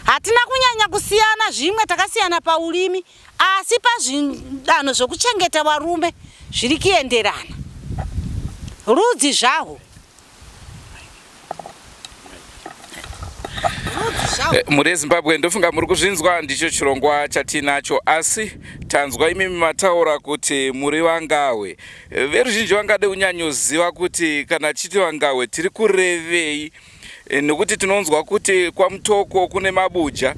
Hatina kunyanya kusiyana zvimwe takasiyana paurimi asi pazvidanho zvokuchengeta varume zviri kuenderana. Rudzi zvahwo. Eh, mhuri yezimbabwe ndofunga muri kuzvinzwa ndicho chirongwa chatinacho asi tanzwa imimi mataura kuti muri vangahwe eh, veruzhinji vangade kunyanyoziva kuti kana tichiti vangahwe tiri kurevei eh, nekuti tinonzwa kuti kwamutoko kune mabuja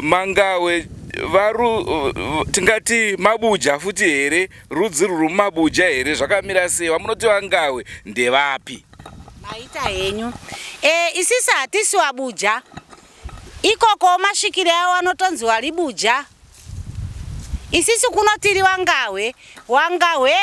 mangahwe varu tingati mabuja futi here Rudzi rwuri mumabuja here zvakamira sei vamunoti vangawe ndevapi? Maita henyu. E, isisi hatisi wabuja. Ikoko masvikire awo anotonzi walibuja. Isisi kuno tiri wangahwe. Wangahwe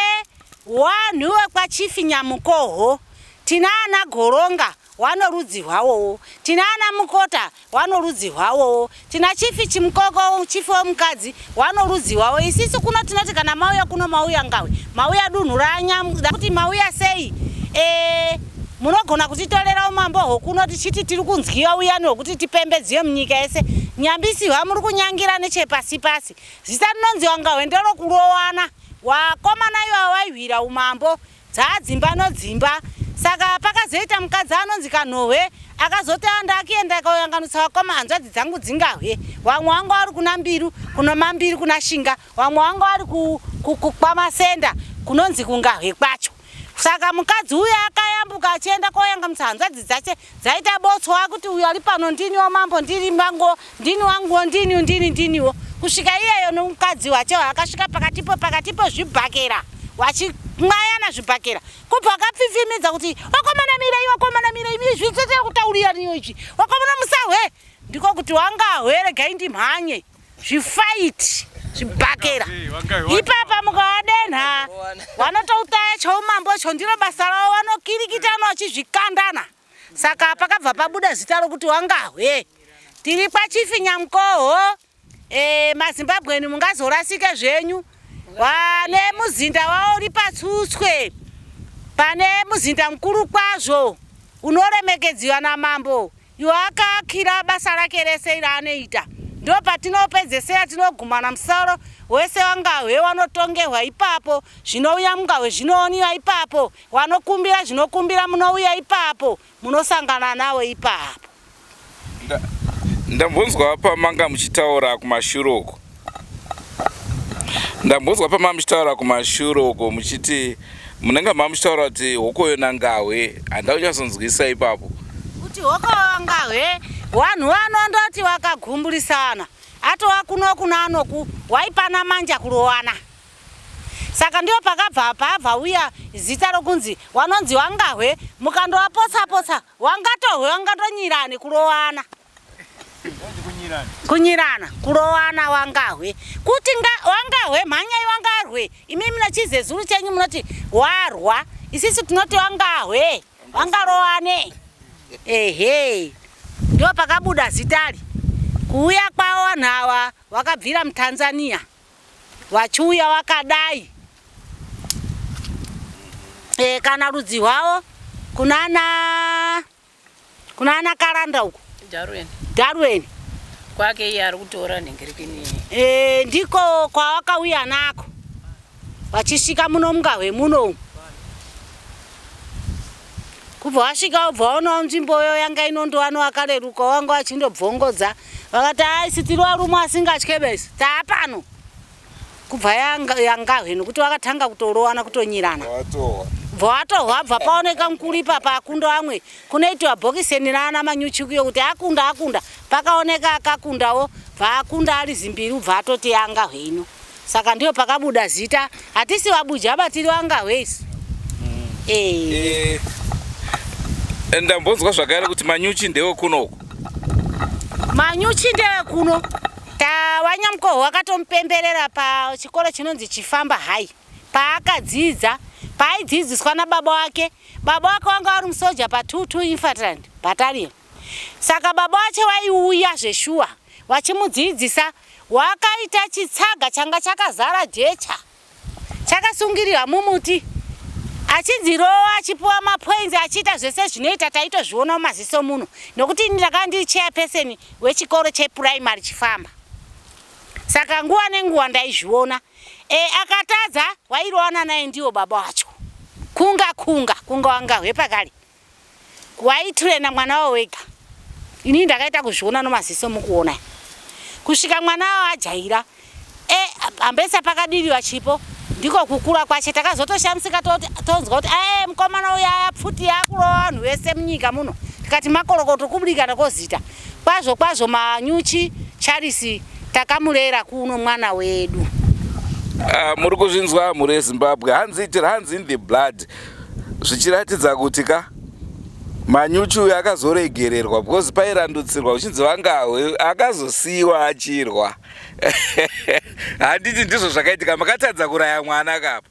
wanhu wekwachifi Nyamukoho. Tina ana Goronga wano rudzi hwawowo. Tina ana Mukota wano rudzi hwawowo. Tina chifi Chimukoko chifi wemukadzi wano rudzi hwawo. Isisu kuno tinoti kana mauya kuno mauya ngawe. Mauya dunhu ranya kuti mauya sei? E, Munogona kutitorera umambo hwokuno tichiti tiri kunzwiwa uyani hwokuti tipembedziwe munyika yese. Nyambisi hwamuri kunyangira nechepasi pasi. Zita rinonzi Wangahwe nderokurowana. Wakomana iwawa waihwira umambo dzaa dzimba nodzimba. Saka pakazoita mukadzi anonzi Kanhohwe akazoti a ndakuenda koyanganutsa vakoma hanzvadzi dzangu dzingahwe. Wamwe wanga wari kuna Mbiru, kuno Mambiru kuna Shinga, wamwe wanga wari kwaMasenda kunonzi kuNgahwe kwacho. Saka mukadzi uyu akayambuka achienda koyangamutsa hanzvadzi dzache dzaita botswa kuti uyu ari pano ndiniwo mambo ndini mango ndini wanguwo ndini ndini ndiniwo kusvika iyeyo nomukadzi wacho akasvika pakatipo pakatipo zvibhakera wachimwayana zvibhakera kubva akapfipfimidza kuti wakomana mirei wakomana mirei imi zvitsete kutaurira niyo izvi wakomana musahwe ndiko kuti wangahwe regai ndimhanye zvifaiti zvibhakera ipapa mukawadenha wanotoutaya choumambo cho ndiro basa ravo vanokirikitana vachizvikandana saka pakabva pabuda zita rokuti wangahwe tiri kwachifi Nyamukoho e, maZimbabweni mungazorasike zvenyu wane muzinda wavo uri patsutswe pane muzinda mukuru kwazvo unoremekedziwa namambo iwo akaakira basa rake rese raanoita ndo patinopedzesera tinogumana musoro wese wangahwe wanotongerwa ipapo zvinouya mungahwe zvinooniwa ipapo wanokumbira zvinokumbira munouya ipapo munosangana nawo ipapo. Ndambonzwa pamanga muchitaura kumashure uko, ndambonzwa pamanga muchitaura kumashure uko muchiti munenge mamuchitaura kuti hokoyo nangahwe, handida kunyatsonzwisa ipapo. Kuti hokoyo wangahwe vanhu vanondoti vakagumburisana atova kuno kuna anoku waipana manja kurowana saka ndiyo pakabva pabva uya zita rokunzi wanonzi wangahwe mukandovapotsa potsa wangatohwe wangatonyirane kurowana kunyirana kurowana wangahwe kuti wangahwe mhanyai wangarwe imi muna chizezuru chenyu munoti warwa isisi tinoti wangahwe wangarowane ehe ndio pakabuda zitari kuuya kwavo vanhu ava wakabvira muTanzania vachiuya wakadai e, kana rudzi rwavo kunana kunana Karanda uku. Darwin. Darwin. Kwake iye ari kutora nhengerekeni. E, ndiko kwawakauya nako vachisvika muno mungahwe muno kubva wasvika ubva waonawo nzvimboyo yanga inondowano wakareruka wanga wachindobvongodza vakati aisi tiri varume asingatye besi taapano kubva yangahwe nokuti wakatanga kutorowana kutonyirana bva watohwa bva paoneka mukuru ipapa akunda amwe kunoitiwa bhokiseni raana manyuchikuyo kuti akunda akunda pakaoneka akakundawo bva akunda ari zimbiri bva atoti yangahwe ino saka ndiyo pakabuda zita hatisi vabuja batiri wangahwe isu. E, ndambonzwa zvakare kuti manyuchi ndewekunoku. Manyuchi ndewekuno tawanyamukoho wakatomupemberera pachikoro chinonzi Chifamba Hai paakadzidza paaidzidziswa nababa wake. Baba wake wanga vari musoja pa22 Infantry Battalion saka baba wache waiuya zveshuwa vachimudzidzisa wakaita chitsaga changa chakazara jecha chakasungirirwa mumuti achinzi rowa achipiwa mapoints achiita zvese zvinoita taitozviona mumaziso muno nokuti ini ndakanga ndiri chairperson wechikoro chepuraimary Chifamba saka nguva nenguva ndaizviona e, akatadza wairowana naye ndiwo baba wacho kunga kunga kunga wangahwe pakare waiturena mwana wavo wega inini ndakaita kuzviona nomaziso mukuona kusvika mwana wavo ajaira e, hambesa pakadiriwa chipo ndiko kukura kwache takazotoshamisika tonzwa kuti ae mukomana uyu aya pfuti yakurova vanhu vese munyika muno tikati makorokoto kubudikana kozita kwazvo kwazvo manyuchi Charles takamurera kuno mwana wedu. Muri kuzvinzwa mhuri yeZimbabwe, hanzi it runs in the blood zvichiratidza kuti ka manyuchi uyu akazoregererwa because pairandutsirwa uchinzi vangahwe akazosiyiwa achirwa handiti ndizvo zvakaitika makatadza kuraya mwana kapa.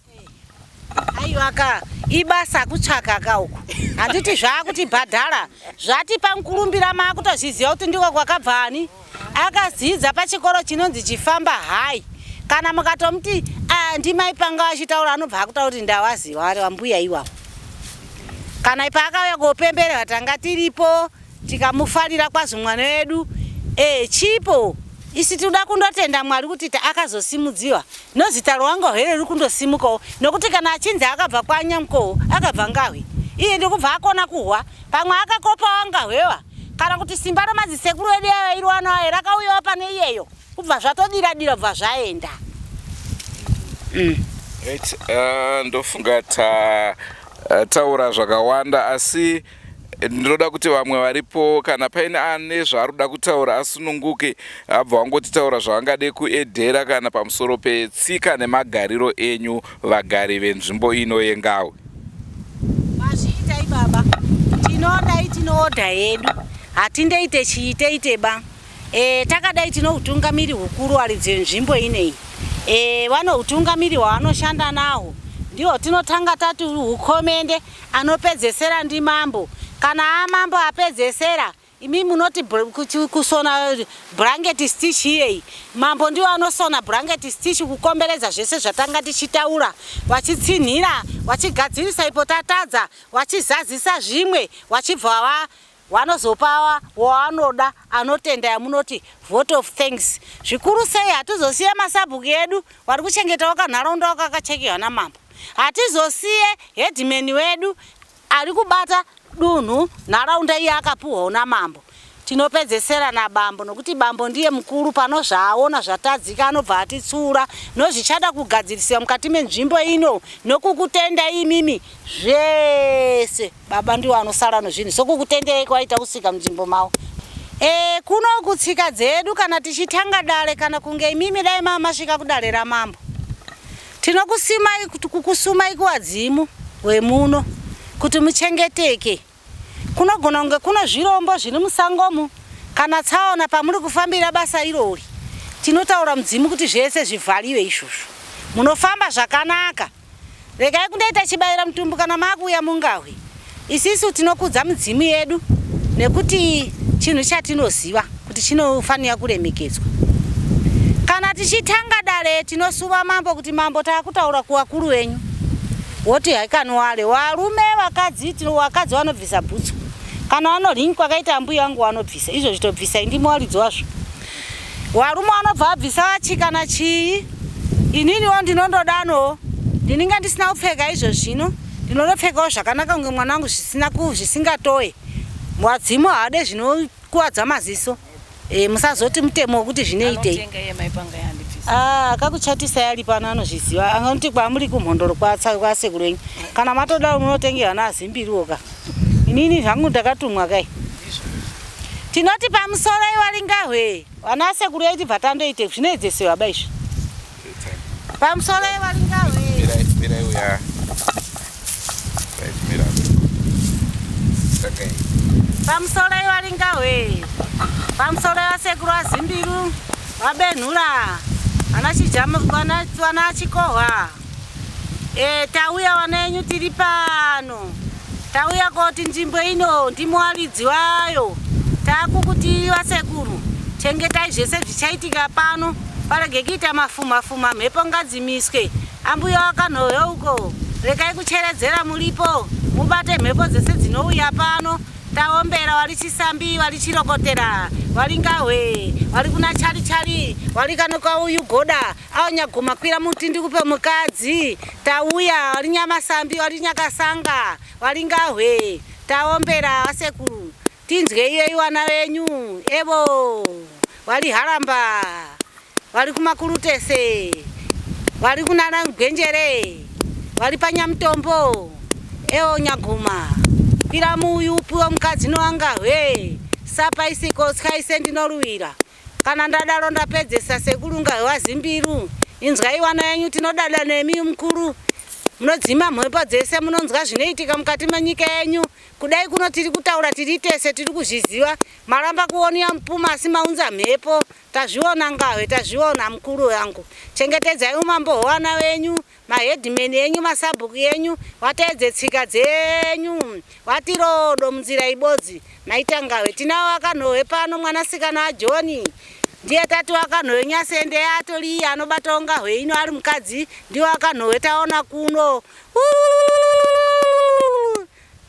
Aiwa ka ibasa kutsvaka ka uku handiti zvaakutibhadhara zvatipa mukurumbira maakutozviziva kuti ndiko kwakabva ani akadzidza pachikoro chinonzi Chifamba Hai kana mukatomuti ndimai panga vachitaura anobva akutaura kuti ndawaziva wambuya iwawo. Kana paakauya kopemberera tanga tiripo tikamufarira kwazvo mwana wedu. E, chipo isi tinoda kundotenda Mwari kuti akazosimudziwa nozita rwangahwe riri kundosimukawo nokuti kana achinzi akabva kwaNyamkoho akabva Ngahwe iye ndikubva akona kuhwa pamwe akakopa wangahwewa kana kuti simba ramadzisekuru edu airwa naye rakauyawo pane iyeyo kubva zvatodira dira kubva zvaenda. Right, ndofunga tataura zvakawanda asi ndinoda kuti vamwe varipo kana paine ane zvaari kuda kutaura asununguke abva wangotitaura zvaangade kuedhera kana pamusoro petsika nemagariro enyu vagari venzvimbo ino yeNgawe. Mazviita ibaba, tinodai tinoodha yedu, hatindoite chiiteite ba. E, takadai tino utungamiri hukuru waridzi wenzvimbo ineyi. E, vano utungamiri hwavanoshanda nahwo ndiho tinotanga tati hukomende anopedzesera ndimambo. Kana amambo apedzesera imi munoti kusona blanket stitch iyeyi, mambo ndiwo anosona blanket stitch kukomberedza zvese zvatanga tichitaura, vachitsinhira, vachigadzirisa ipo tatadza, vachizazisa zvimwe, vachibva vanozopa waanoda anotenda yamunoti vote of thanks. Zvikuru sei hatizosiye masabhuku edu vari kuchengetawo kanharaunda wakakachekewa namambo. Hatizosiye headman wedu ari kubata dunhu nharaunda iye akapuhwawo namambo. Tinopedzesera nabambo nokuti bambo ndiye mukuru pano zvaaona zvatadzika anobva atitsura nozvichada kugadzirisiwa mukati menzvimbo ino nokukutenda imimi zvese baba ndiwo anosara nozvinhu sokukutendei kwaita kusvika munzvimbo mavo. E, kuno kutsika dzedu kana tichitanga dare kana kunge imimi dai mama masvika kudare ramambo tinokusimai kukusumai kuvadzimu wemuno kuti muchengeteke. Kunogona kunge kuno zvirombo zviri musangomu kana tsaona pamuri kufambira basa irori tinotaura mudzimu kuti zvese zvivhariwe izvozvo munofamba zvakanaka. Regai kundoita chibayira mutumbu kana maakuuya mungahwi. Isisu tinokudza midzimu yedu nekuti chinhu chatinoziva kuti chinofanira kuremekedzwa. Kana tichitanga dare tinosuva mambo kuti mambo taakutaura kuvakuru venyu. Woti haikani wale varume vakadzi vakadzi vanobvisa bhutsu. Kana vanoringi kwakaita ambuya vangu vanobvisa izvo zvitobvisa indimi waridzi wazvo. Varume vanobva vabvisa vachi kana chii ininiwo ndinondodanowo ndininga ndisina kupfeka izvo zvino ndinondopfekawo zvakanaka kunge mwana wangu zvisina zvisingatoye vadzimu haade zvinokuvadza maziso e, musazoti mutemo wekuti zvinoitei ah, akakuchatisai ari pano anozviziva anoti kwamuri kumhondoro kwasekuru wenyu kana matoda munotengerwa naazimbiriwo ka inini zvangu ndakatumwa kai Tinoti pamusoro iwaringahwe vana sekuru yaiti bva tandoite zvinoedzesewa ba izvi. Pamusoro iwaringahwe. Mirai mirai uya. Right mira. Okay. Pamusoro iwaringahwe. Pamusoro yasekuru aZimbiru vaBenhura ana Chijama vana vana Chikohwa. E, tauya vana yenyu tiri pano. Tauya koti nzvimbo ino ndimi waridzi wayo. Takukuti vasekuru chengetai zvese zvichaitika pano parege kuita mafuma fuma mhepo ngadzimiswe. Ambuya wakanhohwe uko rekai kucheredzera muripo mubate mhepo dzese dzinouya pano. Taombera wari chisambi wari chirokotera wari ngahwe wari kuna chari chari wari kanoka uyu goda Awo nyaguma kwira muti ndikupe mukadzi tauya wari nyamasambi wari nyakasanga wari ngahwe taombera vasekuru tinzwe iyo iwana venyu evo wari haramba wari kumakurutese wari kunana gwenjere wari panyamutombo ewo nyaguma kwira muuyu upiwe mukadzi nowangahwe sapa isiko tyaise ndinoruwira Kana ndadaro ndapedzesa sekuru Ngahwazimbiru. Inzwai wana yenyu tinodada nemi mukuru. Munodzima mhepo dzese munonzwa zvinoitika mukati menyika yenyu. Kudai kuno tiri kutaura tiri tese tiri kuzviziva. Maramba kuonia mupuma asi maunza mhepo. Tazviona Ngahwe tazviona mukuru wangu. Chengetedzai umambo hwewana wenyu. Maheadman enyu masabhuku enyu wateedze tsika dzenyu watirodo munzira ibodzi maita ngahwe tinawo akanhohwe pano mwanasikana waJohn ndiye tati wakanhohwe nyasende atori iye anobatawo ngahwe ino ari mukadzi ndiwo akanhohwe taona kuno.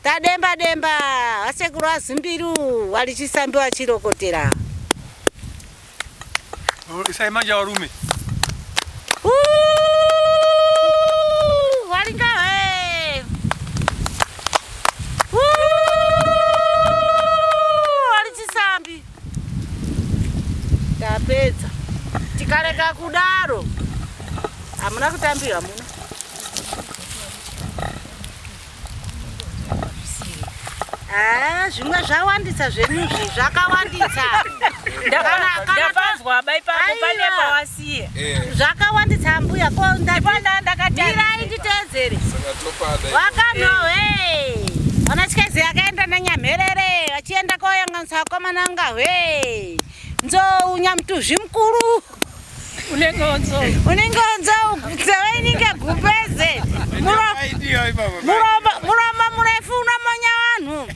Tademba demba vasekuru vazimbiru walichisambi wachirokotera. Isai manje varume. Waringa he. Walichisambi. Tapedza. Tikareka kudaro. Hamuna kutambirwa muno. Ah, zvimwe zvawandisa zvenyuzvi zvakawandisa. Ndapanzwa bai pako pane pawasiya. Eh. Zvakawandisa mbuya ko ndamirai nditeedzere. Wakanowe. Vana Chikezi akaenda nanyamherere vachienda koyanganisa vakomana ngahwe. Nzou nyamutuzvi mukuru. Unenge nzou. Unenge nzou nzeve inenge gumbeze. Muromo murefu unomonya vanhu.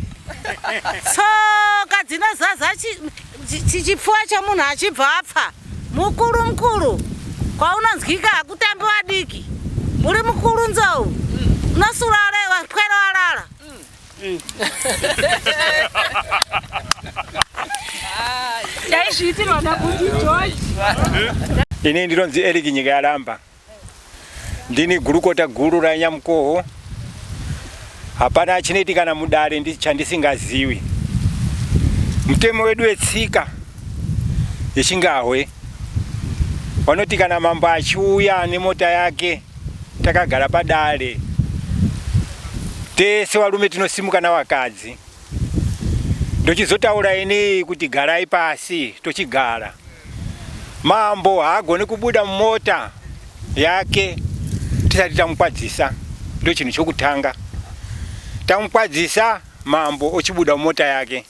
Tsoka dzinozaza chipfuwa chomunhu achibva apfa. Mukuru mukuru. Kwaunonzwika hakutambi vadiki. Uri mukuru nzou. Unosura wapwere warara. Ndaizviitirwa nabundi George. Ini ndinonzi Eric Nyika Yaramba. Ndini gurukota guru raNyamukoho. Hapana chinoitika kana mudare chandisingaziwi. Mutemo wedu wetsika yechingahwe vanoti kana mambo achiuya nemota yake takagara padare tese varume tinosimuka navakadzi ndochizotaura ini kuti garai pasi tochigara mambo haagoni kubuda mumota yake tisati tamukwadzisa ndochinhu chokutanga tamukwadzisa mambo ochibuda mumota yake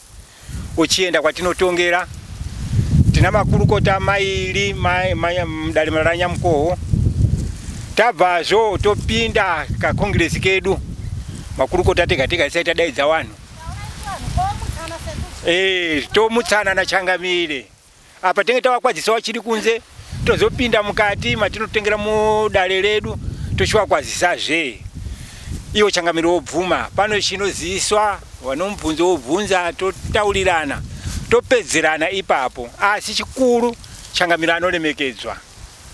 uchienda kwatinotongera tina makurukota mairi mudare raNyamukoho tabvazvo topinda kakongiresi kedu makurukota tega tega tisati tadaidza vanhu e, tomutsana nachangamire apa tenge tavakwazisa vachiri kunze tozopinda mukati matinotengera mudare redu tochivakwazisazve iwo changamire wobvuma pano chinoziviswa vanomubvunzo wobvunza totaurirana topedzerana ipapo asi chikuru changamire anoremekedzwa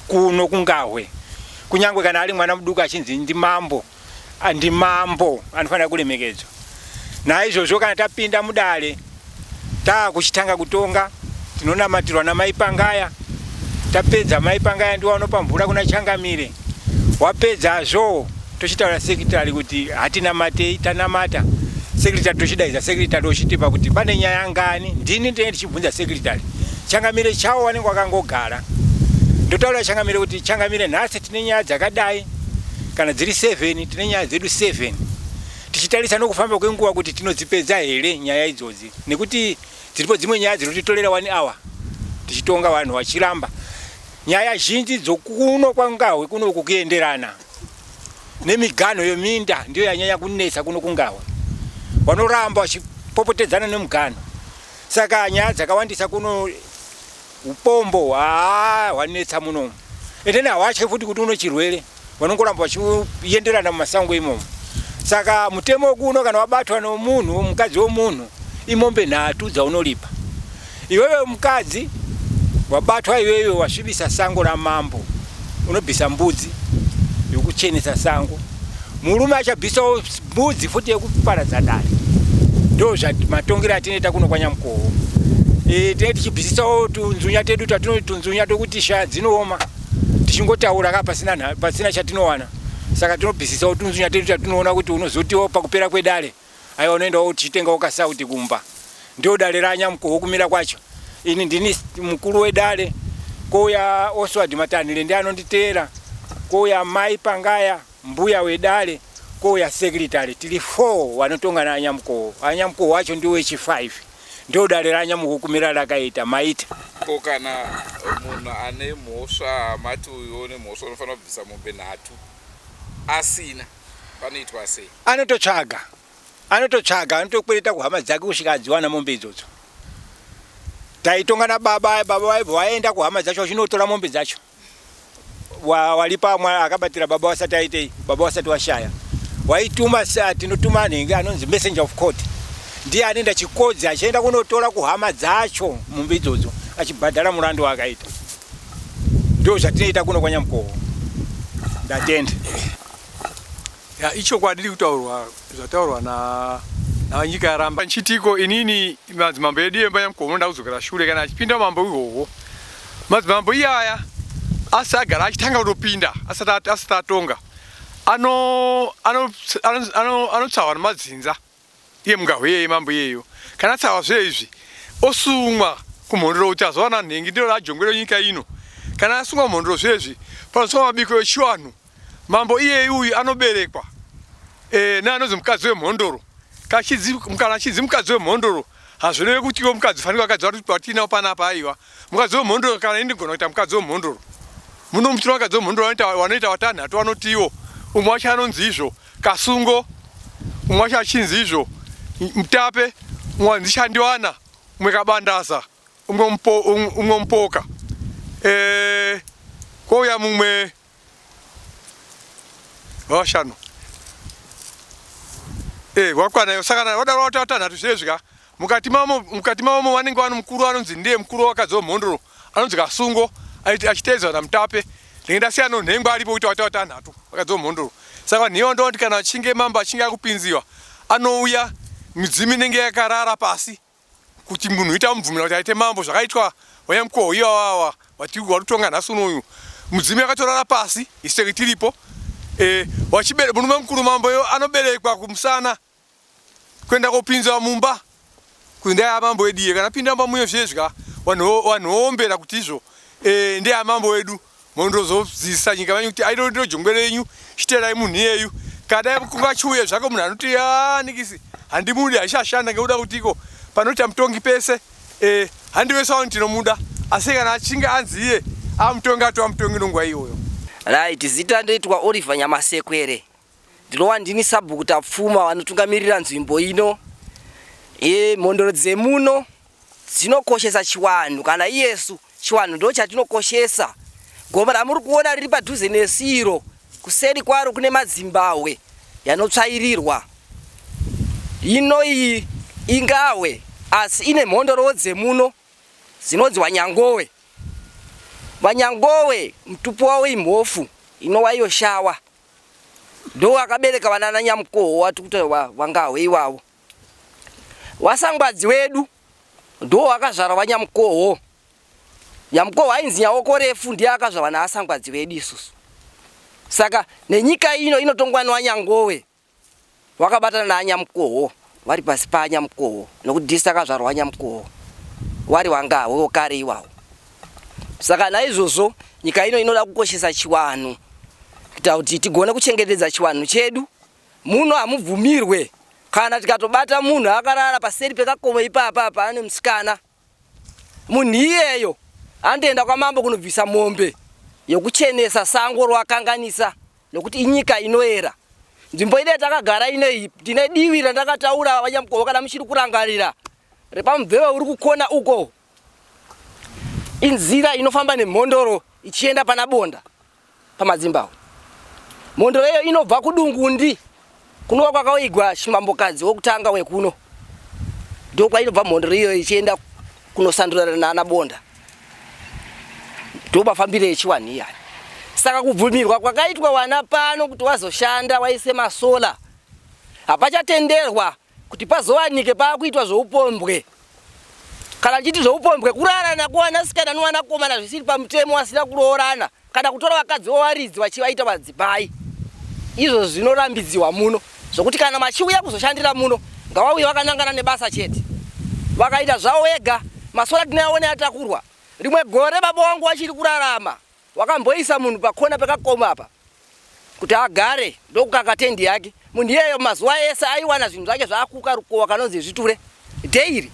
kuno kungahwe kunyange kana ari mwana muduku achinzi ndimambo ndimambo anofanira kuremekedzwa naizvozvo kana tapinda mudare taakuchitanga kutonga tinonamatirwa namai Pangaya tapedza mai Pangaya ndiwo vanopa mvura kuna changamire wapedzazvo tochitaura sekitari kuti hatinamatei tanamata sekretary tochidaidza sekretary ochitipa kuti pane nyaya ngani ndini ndinenge ndichibvunza sekretary changamire chawo wanenge wakangogara ndotaura changamire kuti changamire nhasi tine nyaya dzakadai kana dziri 7 tine nyaya dzedu 7 tichitarisa nokufamba kwenguva kuti tinodzipedza here nyaya idzodzi nekuti dziripo dzimwe nyaya dzinotitorera 1 hour tichitonga vanhu vachiramba nyaya zhinji dzokuno kwangahwe kunoku kuenderana nemiganho yeminda ndiyo yanyanya kunetsa kuno kungahwe vanoramba vachipopotedzana nemuganho saka nyaya dzakawandisa kuno Upombo haa hwanetsa munomu ende hawatye futi kuti uno chirwere vanongoramba vachienderana mumasango imomo saka mutemo wekuno kana wabatwa nomunhu mukadzi womunhu imombe nhatu dzaunoripa iwewe mukadzi wabatwa iwewe wasvibisa sango ramambo unobvisa mbudzi yokuchenesa sango murume achabvisawo mbudzi futi yekuparadza dare ndo matongero atinoita kuno kwaNyamukoho e, tinenge tichibvisisawo tunzunya tedu twatinoti tunzunya tokuti shaya dzinooma tichingotaura ka pasina, pasina chatinowana saka tinobvisisawo tunzunya tedu tatinoona kuti unozotiwo pakupera kwedare aiwa unoendawo uchitengawo kasauti kumba ndio dare raNyamukoho kumira kwacho ini ndini mukuru wedare kouya Oswald Matanhire ndi anonditeera kouya mai Pangaya mbuya wedare kouya secretary tiri 4 vanotonga naanyamukoho anyamukoho wacho ndiwo wechi 5 ndio dare raNyamukoho kumira rakaita maita ko kana munhu ane mhosva mati uyo une mhosva unofanira kubvisa mombe nhatu asina panoitwa sei anototsvaga anototsvaga anotokwereta kuhama dzake kusvika adziwana mombe idzodzo taitonga nababa baba vaibva vaenda kuhama dzacho vachinotora mombe dzacho walipa mwa akabatira baba wasati aitei baba wasati washaya Waituma tinotuma nhingi anonzi messenger of court ndiye anoenda chikodzi achienda kunotora kuhama dzacho mombe idzodzo achibhadhara mulandu waakaita. Ndo zvatinoita kuno kwaNyamukoho. Ndatenda. Ya, ichokwadi iri kutaurwa zvataurwa na nanyika yaramba nchitiko inini madzimambo edu emba Nyamukoho unoda kudzokera shure kana achipinda mambo ihoho madzimambo iyaya asi agara achitanga kutopinda asati asati atonga ano anotsawa nemadzinza iye mungahwe iyeye mambo iyeyo kana atsawa zve izvi osumwa kumhondoro kuti azowana nhengi ndiro rajongwe renyika ino kana asungwa mhondoro zvezvi panosungwa mabiko echivanhu mambo iyeyi uyu anoberekwa e, neanonzi mukadzi wemhondoro kana achinzi mukadzi wemhondoro hazvirevi kuti iwo mukadzi fanike vakadzi vatiinawo panapa aiwa mukadzi wemhondoro kana indigona kuita mukadzi wemhondoro muno mutino vakadzi wemhondoro vanoita vatanhatu vanotiwo umwe wacho anonzi izvo kasungo umwe wacho achinzi izvo mutape umwe anzi shandiwana umwe kabandaza umwe mupoka e, kwouya mumwe vashanu eh wakwana saka vadaro vatanhatu zvezvi ka mukati mamo mukati mamo vanenge vano mukuru anonzi ndiye mukuru wakadzi wemhondoro anonzi kasungo achiteedzwa namutape ndinge ndasiya nonhengo aripo kuti wata vatanhatu vakadzi wemhondoro saka vanhu ivo ndoti kana achinge mambo achinge akupinziwa anouya midzimu inenge yakarara pasi kuti munhu ita mubvumira kuti aite mambo zvakaitwa vanyamukoho iwawawa wati warutonga nhasi unoyu mudzimu yakatorara pasi iseke tiripo e, murume mukuru mambo yo anoberekwa kumusana kuenda kopinzwa mumba kuti ndaya mambo edu iye kana pinda mumba muye zvezvya vanhu voombera kuti izvo e, ndeya mambo wedu mondozodzidzisa nyika venyu kuti airo ndiro jongwe renyu chiteerai munhu iyeyu kadai kungachiuye zvako munhu anoti anikisi handimudi haichashanda ngekuda kuti iko panoita mutongi pese e, handi wese wanu tinomuda asi kana achinge anzi iye amutongi atova mutongi nonguva iyoyo. Right, zita ndoitwa Oliver Nyamasekwere. Ndinova ndini sabhuku Tapfuma vanotungamirira nzvimbo ino. E, mhondoro dzemuno dzinokoshesa chiwanhu kana iyesu chiwanhu ndo chatinokoshesa. Gomo ramuri kuona riri padhuze nesu iro, kuseri kwaro kune madzimbahwe yanotsvairirwa. Ino iyi ingahwe asi ine mhondoro dzemuno dzinonzi Wanyangowe. Vanyangowe mutupo wavo imhofu inova iyo shawa. Ndo akabereka vana Nyamukoho wati kuti wangahwe iwavo. Wasangwadzi wedu ndo wakazvara vaNyamukoho. Nyamukoho ainzi Nyaoko refu ndiye akazvarwa naasangwadzi wedu isusu. Saka nenyika ino inotongwa newaNyangowe wakabatana naanyamukoho vari pasi paanyamukoho nokuti disi akazvarwa anyamukoho wari wangahwe wokare iwawo. Saka naizvozvo nyika ino inoda kukoshesa chiwanhu kuita kuti tigone kuchengetedza chiwanhu chedu. Muno hamubvumirwe kana tikatobata munhu akarara paseri pekakomo ipapa apa ane musikana munhu iyeyo andoenda kwamambo kunobvisa mombe yokuchenesa sango rwakanganisa nokuti inyika inoera. Nzvimbo ine takagara ino iyi ndine divi randakataura vanyamukoho kana muchiri kurangarira repamubveve uri kukona uko inzira inofamba nemhondoro ichienda pana Bonda pamadzimbahwe. Mhondoro iyo inobva kuDungundi kunova kwakaigwa chimambokadzi wokutanga wekuno ndokwainobva mhondoro iyo ichienda kunosandurana naana Bonda ndo mafambiro echiwanhu iyaya. Saka kubvumirwa kwakaitwa wana pano kuti wazoshanda waise masola hapachatenderwa kuti pazowanike paakuitwa zvoupombwe. Kana chiti zvoupombwe kurarana kwevanasikana nevanakomana zvisiri pamutemo vasina kuroorana kana kutora vakadzi vevaridzi vachivaita madzimai. Izvozvo zvinorambidziwa muno zvokuti kana machiuya kuzoshandira muno ngavauye vakanangana nebasa chete. Vakaita zvavo vega masora tinoaona atakurwa. Rimwe gore baba wangu vachiri kurarama wakamboisa munhu pakona pekakoma apa kuti agare ndokukaka tendi yake. Munhu iyeyo mazuva ese aiwana zvinhu zvake zvaakuka rukowa kanonzi zviture daily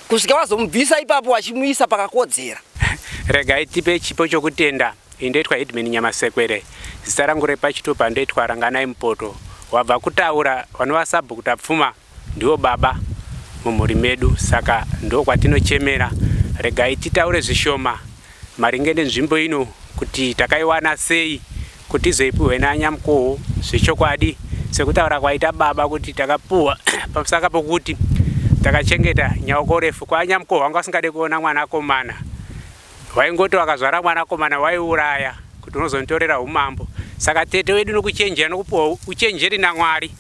kusvika wazomubvisa ipapo wachimuisa pakakodzera. Regai tipe chipo chokutenda. Ini ndoitwa Headman Nyamasekwere. Zita rangu repachitupa ndoitwa Ranganai Mupoto. Wabva kutaura vanova sabhuku Tapfuma ndivo baba mumhuri medu saka ndokwatinochemera. Regai titaure zvishoma maringe nenzvimbo ino kuti takaiwana sei kuti izoipiwe naNyamukoho zvechokwadi. Sekutaura kwaita baba kuti takapuwa pamusaka pokuti takachengeta nyaokorefu kwaanyamukoho wanga usingade kuona mwanakomana waingoti wakazvara mwanakomana waiuraya kuti unozonditorera umambo saka tete wedu nokuchenjera nokupuwa uchenjeri namwari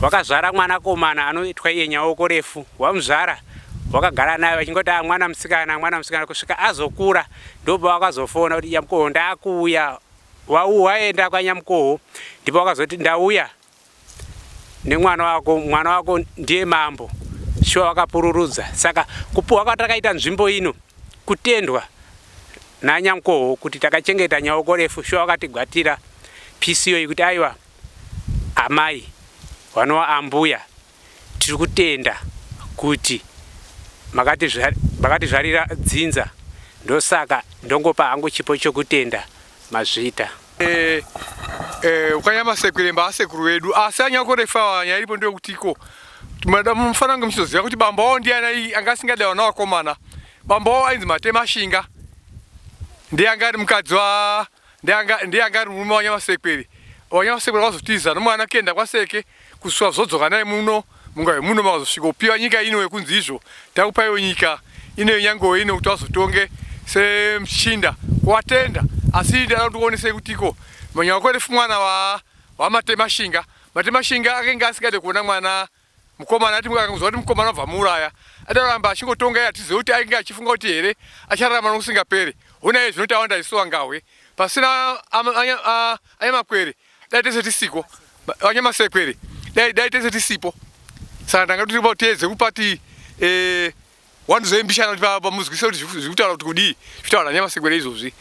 wakazvara mwanakomana anoitwa iye nyaoko refu wamuzvara wakagara naye vachingoti ah, mwana musikana mwana musikana kusvika azokura ndopa wakazofona kuti nyamukoho ndakuuya waenda kwanyamukoho ndipo wakazoti ndauya nemwana wako mwana wako ndiye mambo shuwa wakapururudza saka kupuwa kwatakaita nzvimbo ino kutendwa nanyamukoho kuti takachengeta nyaoko refu shuwa wakatigwatira pisi iyoyi kuti aiwa amai vanova ambuya tiri kutenda kuti makatizvarira dzinza ndosaka ndongopa hangu chipo chokutenda mazvita eh, eh, ukanyamasekwere mbaasekuru vedu asi anyakorefa nyaya iripo ndeyekutiko mufanira kunge muchizoziva kuti bambo wavo ndiani anga asingade vana vakomana bambo wavo ainzi matemashinga ndiye anga ari mukadzi wa ndiye anga ari murume wanyamasekwere wanyamasekwere vazotiza nomwana kuenda kwaseke kusvika zvodzoka naye muno mungave muno makazosvika kupiwa nyika ino yekunzi izvo takupaiwo nyika ino yenyangowe ino kuti vazotonge semuchinda kuvatenda asi ndada kuti kuonesei kutiko manyawakorefu mwana wa wamatemashinga matemashinga akenge asingade kuona mwana mukomana ati akanzwa kuti mukomana abva muuraya adaramba achingotonga iye atizive kuti ainge achifunga kuti here achararama nokusingaperi hona iye zvino tawanda isu vangahwe pasina anyamakwere dai tese tisiko anyamasekwere dai dai tese tisipo saka ndanga tiri tiedze kupa ti eh, wandizoimbishana kuti pamuzwise kuti zviri kutaura kuti kudii zvitaura nanyamasekwere izvozvi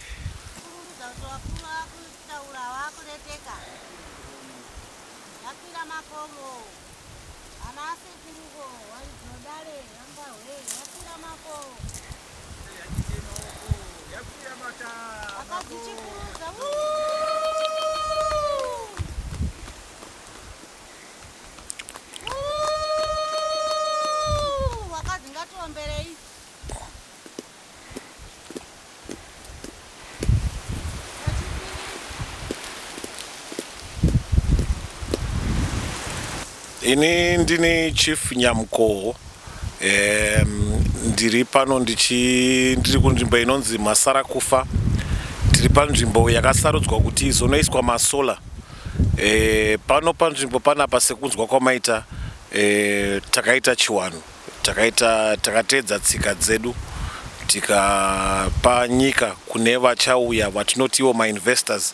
Ini ndini Chief Nyamukoho um, ndiri pano ndichi ndiri kunzvimbo inonzi Masarakufa tiri panzvimbo yakasarudzwa kuti izonoiswa masolar e, pano panzvimbo panapa sekunzwa kwamaita e, takaita chiwanhu Takaita takateedza tsika dzedu tikapa nyika kune vachauya vatinoti ivo mainvestors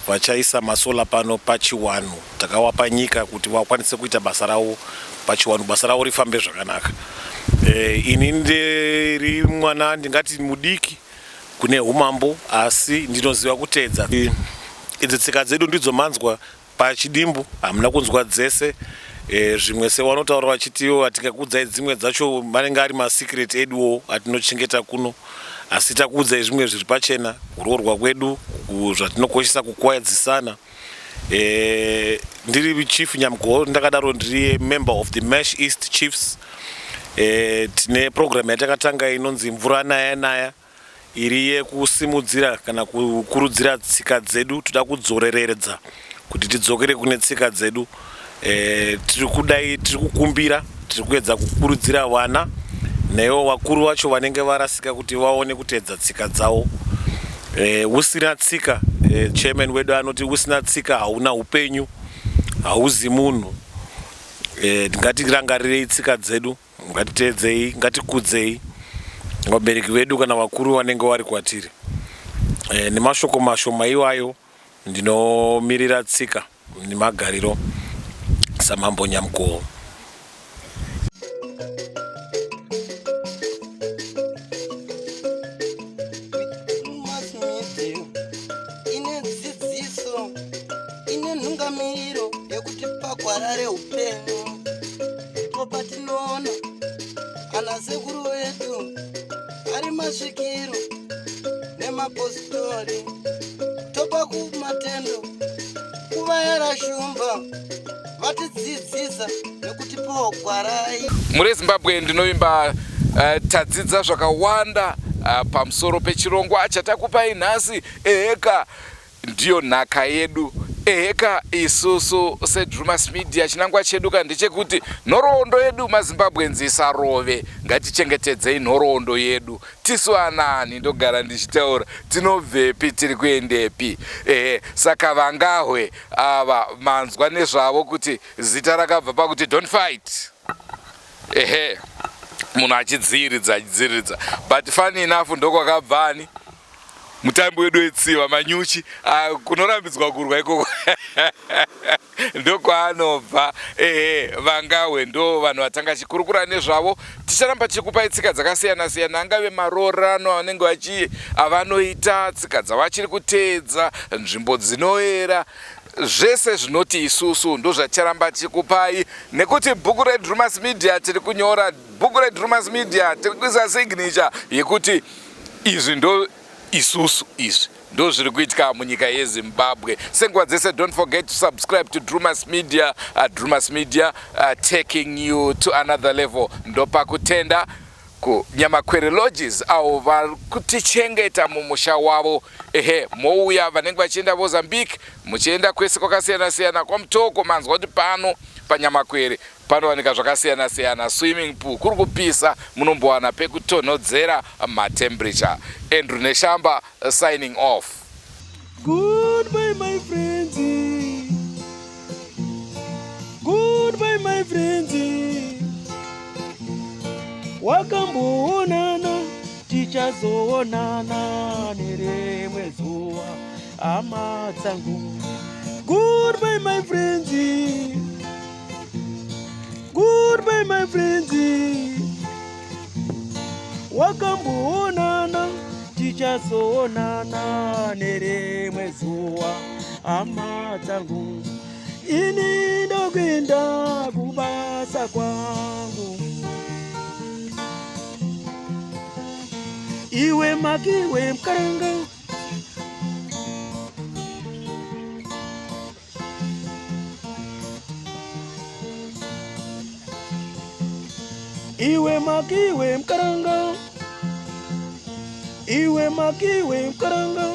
vachaisa masolar pano pachiwanhu takawapa nyika kuti vakwanise kuita basa ravo pachiwanhu basa ravo rifambe zvakanaka e, ini ndiri mwana ndingati mudiki kune umambo asi ndinoziva kuteedza idzi tsika dzedu ndidzo manzwa Pachidimbu hamuna kunzwa dzese e, zvimwe sewanotaura vachitiwo atikakuudzai dzimwe dzacho manenge ari masecret eduwo atinochengeta kuno asi takuudzai zvimwe zviri pachena kuroorwa kwedu zvatinokoshesa kukwadzisana e, ndiri chief nyamgo ndakadaro ndiri member of the mash east chiefs e, tine program yatakatanga inonzi mvura naya naya iri yekusimudzira kana kukurudzira tsika dzedu toda kudzoreredza kuti tidzokere kune tsika dzedu e, tiri kudai tiri kukumbira tiri kuedza kukurudzira vana naivo vakuru vacho vanenge varasika kuti vaone kuteedza tsika dzavo e, usina tsika e, chairman wedu anoti usina tsika hauna upenyu hauzi munhu e, ngatirangarirei tsika dzedu Ngatiteedzei, ngatikudzei vabereki vedu kana vakuru vanenge vari kwatiri. E, nemashoko mashoma iwayo ndinomirira tsika nemagariro samambo Nyamukoho. Ine dzidziso ine nhungamiriro yekutipa gwara reupenyu. Ndipo patinoona ana sekuru vedu ari masvikiro nemapositori topa kumatendo kuvayera shumba vatidzidzisa nekutipawo gwarai. Mhuri yeZimbabwe ndinovimba uh, tadzidza zvakawanda uh, pamusoro pechirongwa chatakupai nhasi eheka ndiyo nhaka yedu Eheka isusu seDrumas Media chinangwa chedu ka ndechekuti nhoroondo yedu maZimbabweans isarove. Ngatichengetedzei nhoroondo yedu. Tisu anaani ndogara ndichitaura tinobvepi tiri kuendepi. Ehe saka vangahwe ava manzwa nezvavo kuti zita rakabva pakuti don't fight. Ehe munhu achidziiridza achidziiridza but funny enough ndokwakabva ani mutambi wedu wetsiva manyuchi ah, kunorambidzwa kurwa ikoko ndokwaanobva ehe vangahwe ndo vanhu vatanga chikurukura nezvavo ticharamba tichikupai tsika dzakasiyana siyana angave maroorano avanenge vachi avanoita tsika dzavachiri kuteedza nzvimbo dzinoera zvese zvinoti isusu ndozvaticharamba tichikupai nekuti bhuku redrumas media tiri kunyora bhuku redrumas media tiri kuisa signature yekuti izvi ndo isusu izvi ndo zviri kuitika munyika yezimbabwe senguva dzese don't forget to subscribe to drumas media uh, drumas media uh, taking you to another level ndopakutenda kunyamakwere lodges avo vari kutichengeta mumusha wavo ehe mouya vanenge vachienda mozambique muchienda kwese kwakasiyana siyana kwamutoko manzwa kuti pano panyamakwere panowanika zvakasiyana siyana swimming pool kuri kupisa munombowana pekutonhodzera matemperature andrew neshamba signing off Goodbye my friends. Goodbye my friends. Wakamboonana tichazoonana nerimwe zuva hama dzangu. Goodbye my friends. Goodbye my friends. Wakamboonana tichazoonana nerimwe zuva hama dzangu. Ini ndokuenda kubasa kwangu. Iwe makiwe mkaranga Iwe makiwe mkaranga Iwe makiwe mkaranga